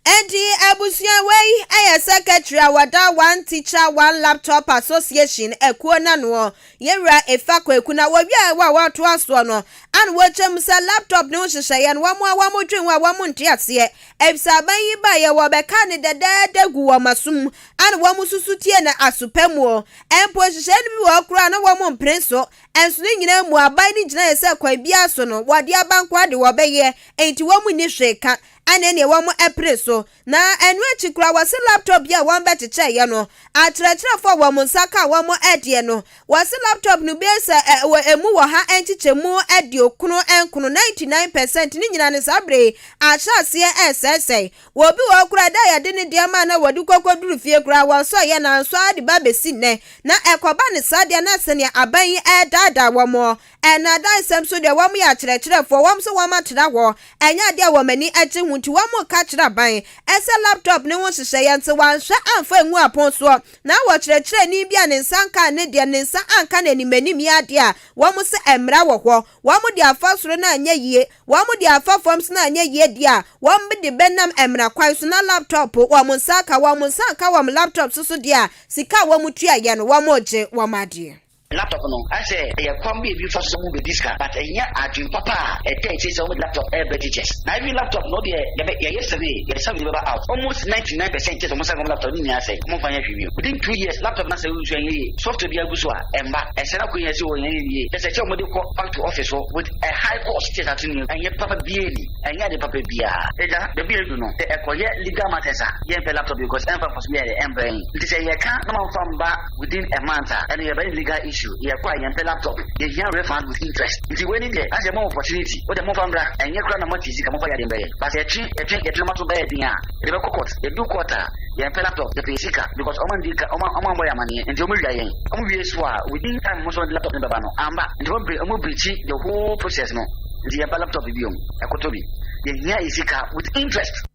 Enti abusua wei yɛ secretary a wɔda One Teacher One Laptop Association akuo no ano, Yɛwura Efa Kwaku. Na wɔwiaɛ wɔ a wɔtoa soɔ no, ana wɔkyerɛ mu sɛ laptop no ho nhyehyɛeɛ no wɔn a wɔdwen ho a wɔn nte aseɛ, efisɛ aban yi baeɛ wɔbɛkaa no dɛdɛɛdɛ gu wɔn aso mu, ana wɔn susu tie no aso pa mu. Mpo nhyehyɛeɛ no bi wɔ hɔ koraa na wɔn mpene so. Nso ne nyinaa mu aban no gyinaeɛ sɛ kwan biara so no wɔde aba nko ara de wɔbɛyɛ, enti wɔn nni hwee ka. Ɛne neɛ wɔn pere so. Na ɛno akyi koraa wɔse laptop yi a wɔn bɛkyekyɛeɛ no, akyerɛkyerɛfoɔ a wɔn nsa kaa wɔn deɛ no, wɔse laptop no bɛyɛ sɛ wɔ ɛmu wɔ ha nkyekyɛmu aduokron nkono, 99%, ne nyinaa no saa berɛ yi ahyɛ aseɛ ɛresɛesɛe. Wɔ obi wɔ hɔ koraa da a yɛde ne deɛ maa no a wɔde kɔkɔduru fie koraa wɔnsɔeɛ nanso ara de ba bɛsi nnɛ. Na ɛkɔba no saa deɛ na sɛdeɛ aban yi ɛredaadaa wɔn Ɛnnaadaa nsɛm so deɛ wɔn yɛ akyerɛkyerɛfoɔ, wɔn nso wɔn atena hɔ, ɛnyɛ adeɛ a wɔn ani gye ho nti wɔn reka kyerɛ aban sɛ laptop no ho nhyehyɛeɛ nti wɔanhwɛ amfa angu apon soɔ, na wɔ kyerɛkyerɛni bi a ne nsa nkaa ne deɛ ne nsa anka n'animanim yɛ adeɛ a wɔn sɛ mmara wɔ hɔ, wɔn de afa soro no anyɛ yie, wɔn de afa fam nso no anyɛ yie deɛ a wɔn de bɛnam mmara kwan so na laptop wɔn nsa aka, wɔn nsa anka wɔn laptop so so deɛ a sika a wɔn tuaeɛ no wɔn regye wɔn adeɛ. Laptop no ayɛ sɛ ɛyɛ kwan bi a ebi fa so sɛ ɔmo bedi sika but ɛnyɛ adwene papa a ɛda akyire sɛ ɔmo de laptop ɛɛbrɛ teachers. Na even laptop no deɛ yɛbɛ yɛyɛ survey yɛde survey no bɛba out almost 99% teachers ɔmo nsa nka ɔmo laptop ne nyinaa asɛe ɔmo nfa nyɛ hwee bio. Within 2 years laptop no asɛe nso ɛnyɛ yie software biara gu so a ɛmba ɛsɛe no akɔ nyinaa si hɔ ɛnyɛ yie kyerɛ sɛ kyɛ ɔmo de kɔ back to office hɔ with a high cost teachers ato new ɛnyɛ papa biara ni ɛnyɛ ade papa biara. Agya baabi a yɛadu no sɛ ɛkɔyɛ legal matters a yɛmpɛ laptop because ɛmfa mfaso biara yɛ ɛmbrɛ yɛn nti sɛ yɛka na moamfa mba within a month a ɛno yɛbɛyɛ legal issue yɛkɔ a yɛmpɛ laptop yɛhia refund with interest nti wei ni deɛ asɛ mo opportunity wo deɛ momfa mbra ɛnyɛ koraa na moate sika momfa yɛ adeɛ mbɛyɛ but yɛtwe yɛtwe yɛtwe na moato bɛyɛ den a yɛde bɛkɔ court yɛdu court a yɛmpɛ laptop yɛpɛ sika because ɔmo ndi ka ɔmo ɔmo ambɔ yɛ amaneɛ nti ɔmo wia yɛn ɔmo wie so a within time mo nso laptop no bɛba no amba nti ɔmo ɔmo breach the whole process no nti yɛmpɛ laptop biom ɛkoto bi yɛhia yɛ sika with interest.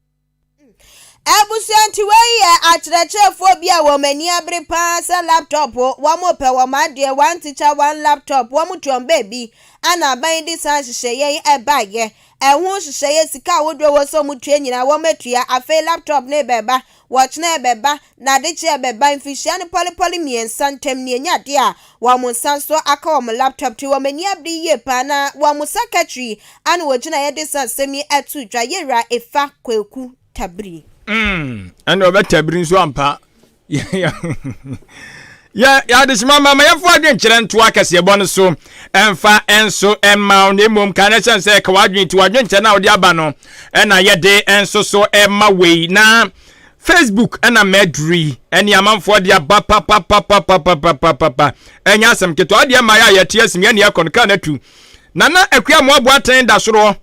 Abusua nti wei yɛ akyerɛkyerɛfoɔ bi a wɔn ani abere paa sɛ laptop wɔn pɛ wɔn adeɛ one teacher one laptop wɔn tu wɔn baabi ana aban de saa nhyehyɛeɛ yi ɛbaeɛ ɛho nhyehyɛeɛ sika ahodoɔ wɔ sɛ wɔn tua nyinaa wɔn atua afei laptop no bɛba wɔkyena ɛbɛba na adekye ɛbɛba mfihyia no pɔlepɔle mmiɛnsa ntam ne enya adeɛ a wɔn nsa nso aka wɔn laptop ti wɔn ani abere yie paa na wɔn secretary ana wɔgyina yɛde saa asɛm yi ɛto dwa yɛwura Efa Kwaku Tabiri. Ɛnna ɔbɛtabiri nso ampa yɛ yɛ adehyema ma ma yɛmfa adwenkyerɛ nto akɛseɛbɔ no so ɛmfa nso ɛma wo na mmom ka no kyɛn sɛ ka w'adwene ti w'adwenkyerɛ no a wode aba no ɛna yɛde nso so ɛma wei na. Facebook ɛna mɛduru yi ɛne amanfoɔ de aba papapapapapapapa ɛnyɛ asɛm ketewa adeɛ mmaeɛ a yɛte asim yɛne ɛkɔ no kaa no atu Nana Akua Mmoaboa Ten da soroɔ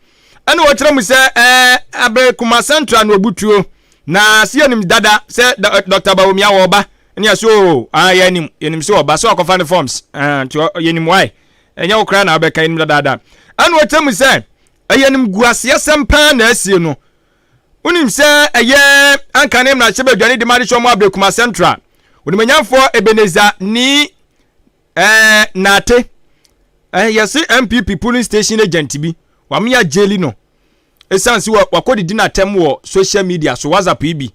ɛna ɔkyerɛ mu sɛ ɛɛ Aberekuma Central na ɔbutuo na sɛ yɛnim dada sɛ Dr. Bawumia wɔba ɛne ɛsɛ o ah yɛnim yɛnim sɛ ɔba sɛ ɔkɔfa ne forms ah nti yɛnim why ɛnyɛ wo koraa na wobɛka yɛnim dadaada ɛna ɔkyerɛ mu sɛ ɛyɛ nimguaseɛsɛm paa na asie no Wonim sɛ ɛyɛ anka ne mmarahyɛbadwani de ma adehyɛ ɔmo Ablekuma Central, Onimonyamfoɔ Ebenezer Nii eh, Nartey. Eh, yɛse NPP polling station agent bi, wamea gyeli no. Ɛsiane sɛ wakɔdidi n'atɛm wɔ social media so, WhatsApp yi bi.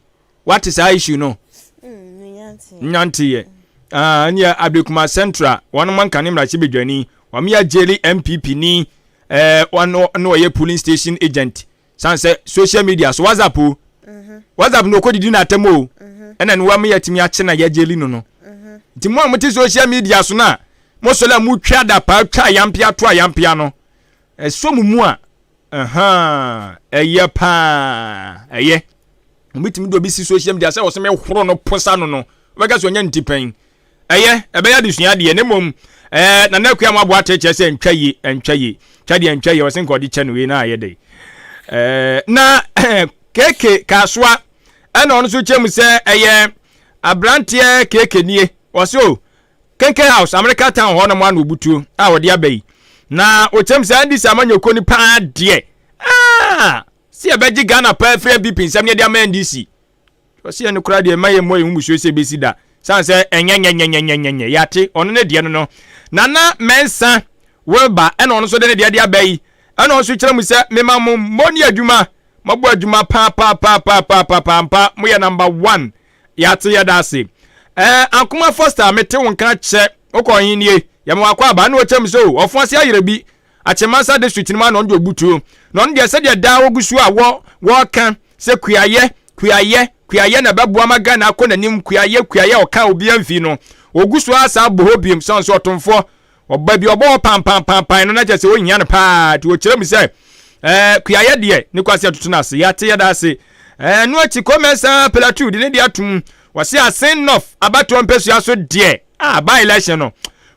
Wate saa issue no? Nyanteɛ. Ah, ɛneɛ Ablekuma Central, wɔn anka ne mmarahyɛbadwani, wamea gyeli NPP ni, eh, wɔn na ɔyɛ polling station agent. San sɛ social media so WhatsApp o. Mhm. WhatsApp no okɔdidi no atɛm o. Mhm. Ɛna no wama yɛatumi akye na yɛagyeli no no. Mhm. Nti mo a mote social media so no a mosɔre a motwa adapaa twa ayampea to ayampea no ɛsɔ mo mu a ɛyɛ paa ɛyɛ. Obitumi de obi si social media sɛ ɔsɛ mehoro no posa no no wobɛka sɛ ɔnyɛ ne ti pɛn. Ɛyɛ, ɛbɛyɛ adesua deɛ, na mmom ɛɛ Nana Akua mo aboa kyerɛkyerɛ sɛ ntwa yie, ntwa yie, twa deɛ ntwa yie, ɔsɛ nka ɔde kyɛ no wei na ayɛ dɛ. Ɛɛ na keke Kasoa ɛna ɔno nso kyerɛ mu sɛ ɛyɛ aberanteɛ keke nie, ɔsɛ o Kenke House, America Town hɔ nom ano obutuo a ɔde aba yi. Na ɔkyerɛ mu sɛ NDC amanyɔkuo no paa deɛ, ah, sɛ yɛbɛgye Ghana paa firi NPP nsɛm ne yɛde ama NDC. Ɔse ɛno koraa deɛ mma yɛmmɔ yɛn ho musuo sɛ ɛbɛsi da sane sɛ ɛnyɛnyɛnyɛnyɛnyɛnyɛ yɛate ɔno ne deɛ no no Nana Mensah Wilba ɛna ɔno nso de ne deɛ de aba yi ɛna ɔno nso kyerɛ mu sɛ mema mo mmɔ ne adwuma mabɔ adwuma paapaapaapaapaapa ampa moyɛ number one yɛate yɛda ase ɛɛ Ankoma Foster mete wo nka kyɛ wokɔ he nie yɛma wakɔ aba ɛna ɔkyerɛ mu sɛ o ɔfo ase ayerɛ bi Akyemansa district no mu a na ɔno deɛ ɔbutuo na ɔno deɛ sɛdeɛ daa wɔgu so a wɔ wɔka sɛ kuayɛ kuayɛ kuayɛ na ɛbɛboa ma Ghana akɔ n'anim kuayɛ kuayɛ ɔka obiara mfi no ɔgu so ara saa bɔ hɔ biom sɛ ɔnso ɔtomfoɔ ɔba bi ɔbɔ hɔ pampampampan no na kyerɛ sɛ ɔhia no paa nti ɔkyerɛ mu sɛ ɛɛ kuayɛ deɛ ne kwasi atoto no ase yɛate yɛda ase ɛɛ no akyi kɔmɛnsa Plateau de ne deɛ atom wɔse Asen North abatoɔ mpɛsua so deɛ a by election no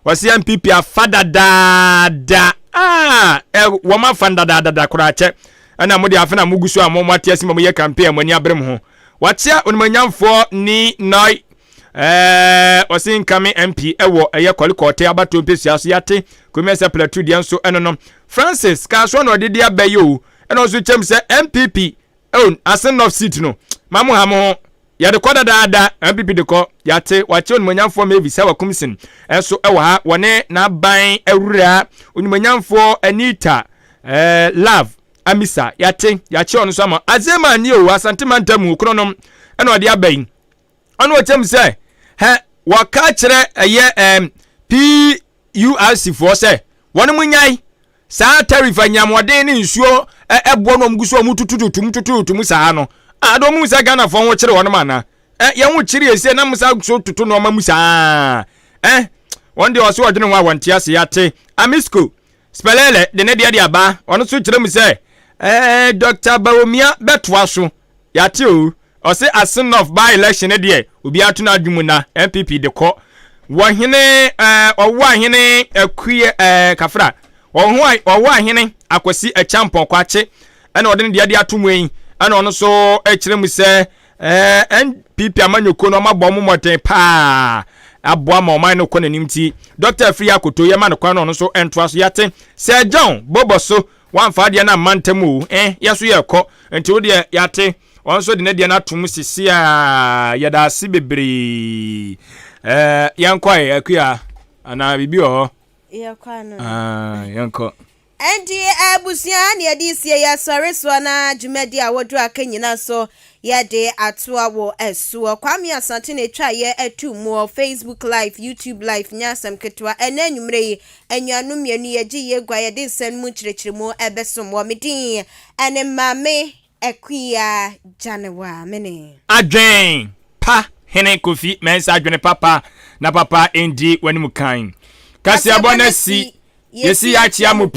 Wɔsi NPP afa dadaada ah ɛ wɔn afa no dadaadada koraa kyɛ ɛna mo de afe na mo gu so a mo mo ate ase ma mo yɛ campaign a mo ani abere mo ho. Wakyea onimanyamfoɔ ni noi ɛɛ wɔsi nkame MP ɛwɔ ɛyɛ kɔlikɔɔte abatoɔ mpesua so yate Kumasi Plateau deɛ nso ɛno no Francis Kasoa na ɔde de aba yi o ɛna ɔnso kyɛm sɛ NPP oh Asen North seat no ma mo ha mo ho Yɛde kɔ dadaada, NPP de kɔ, yɛate, wɔakye Onimuonyamfoɔ Mavis Hawa Kumsin nso wɔ ha, wɔne n'aban awura Onimuonyamfoɔ Anita eh, Love Amisa, yɛate, yɛakye ɔno nso ama Azema ni o, Asante mantam kronom ɛna ɔde aba yi. Ɔno ɔkyɛm sɛ, hɛ, wɔka kyerɛ ɛyɛ eh, PURC foɔ sɛ, wɔn mo nyae Saa tariff anyinamɔden ne nsuo ɛboɔ no wɔn gu so wɔn tutututu mu tutututu mu saa no a de wɔn hu sɛ Ghanafoɔ ho kyere wɔn ana ɛ yɛn ho kyere esie na mo sa so toto nneɛma mu saa ɛ wɔn deɛ ɔso ɔdwene ho a wɔn te ase yate Amisco Spelele de ne deɛ de aba ɔno nso kyerɛ mu sɛ ɛɛ Dr. Bawumia bɛtoa so Yɛate o, ɔse Asin North by election no deɛ obiara to n'adwene mu na NPP de kɔ. Wɔ hene eh, ɔwɔ ahene Akua eh, Kafra, ɔwɔ ɔwɔ ahene Akwasi Akyampɔn Kwakye ɛna ɔde ne deɛ de ato mu yi ɛna ɔno nso ɛkyerɛ mu sɛ eh, NPP amanyɔkuo no ɔmabɔ ɔmo mmɔden paa aboa ma ɔman no kɔ n'anim ti Dr. Afriyie Akoto yɛma no kwan na ɔno nso ɛntoa so yɛate Sir John Bobɔ so Wamfa adeɛ no amma ntɛm o, eh, yɛ so yɛkɔ. Nti wo deɛ yɛate. Ɔno nso de ne deɛ no atom sisi a yɛda ase bebree. Eh, yɛnkɔ ɛ, Akua, anaa biribi wɔ hɔ? Yɛkɔ ano. Ah, yɛnkɔ. Ɛnti abusua ne yɛde sie yɛsɔre soɔ na dwumadi a wɔduru aka nyina nso Yɛde atoa wo soɔ. Kwame Asante na ɛtwa yɛ ato muɔ Facebook live, YouTube live nyɛ asɛm ketewa. Ɛnɛ anwummerɛ yi, anuanom mmienu yɛgye yɛ gua yɛde nsɛm no mu nkyerɛkyerɛmu ɛbɛsom wɔ. Me din ɛne Maame Akua Gyanewa. Me ne. Adwen pa hene Kofi Mensah adwene papa na papa ndi w'anim kan. Kaseɛbɔ no asi, yɛsi yɛakyea mo pii.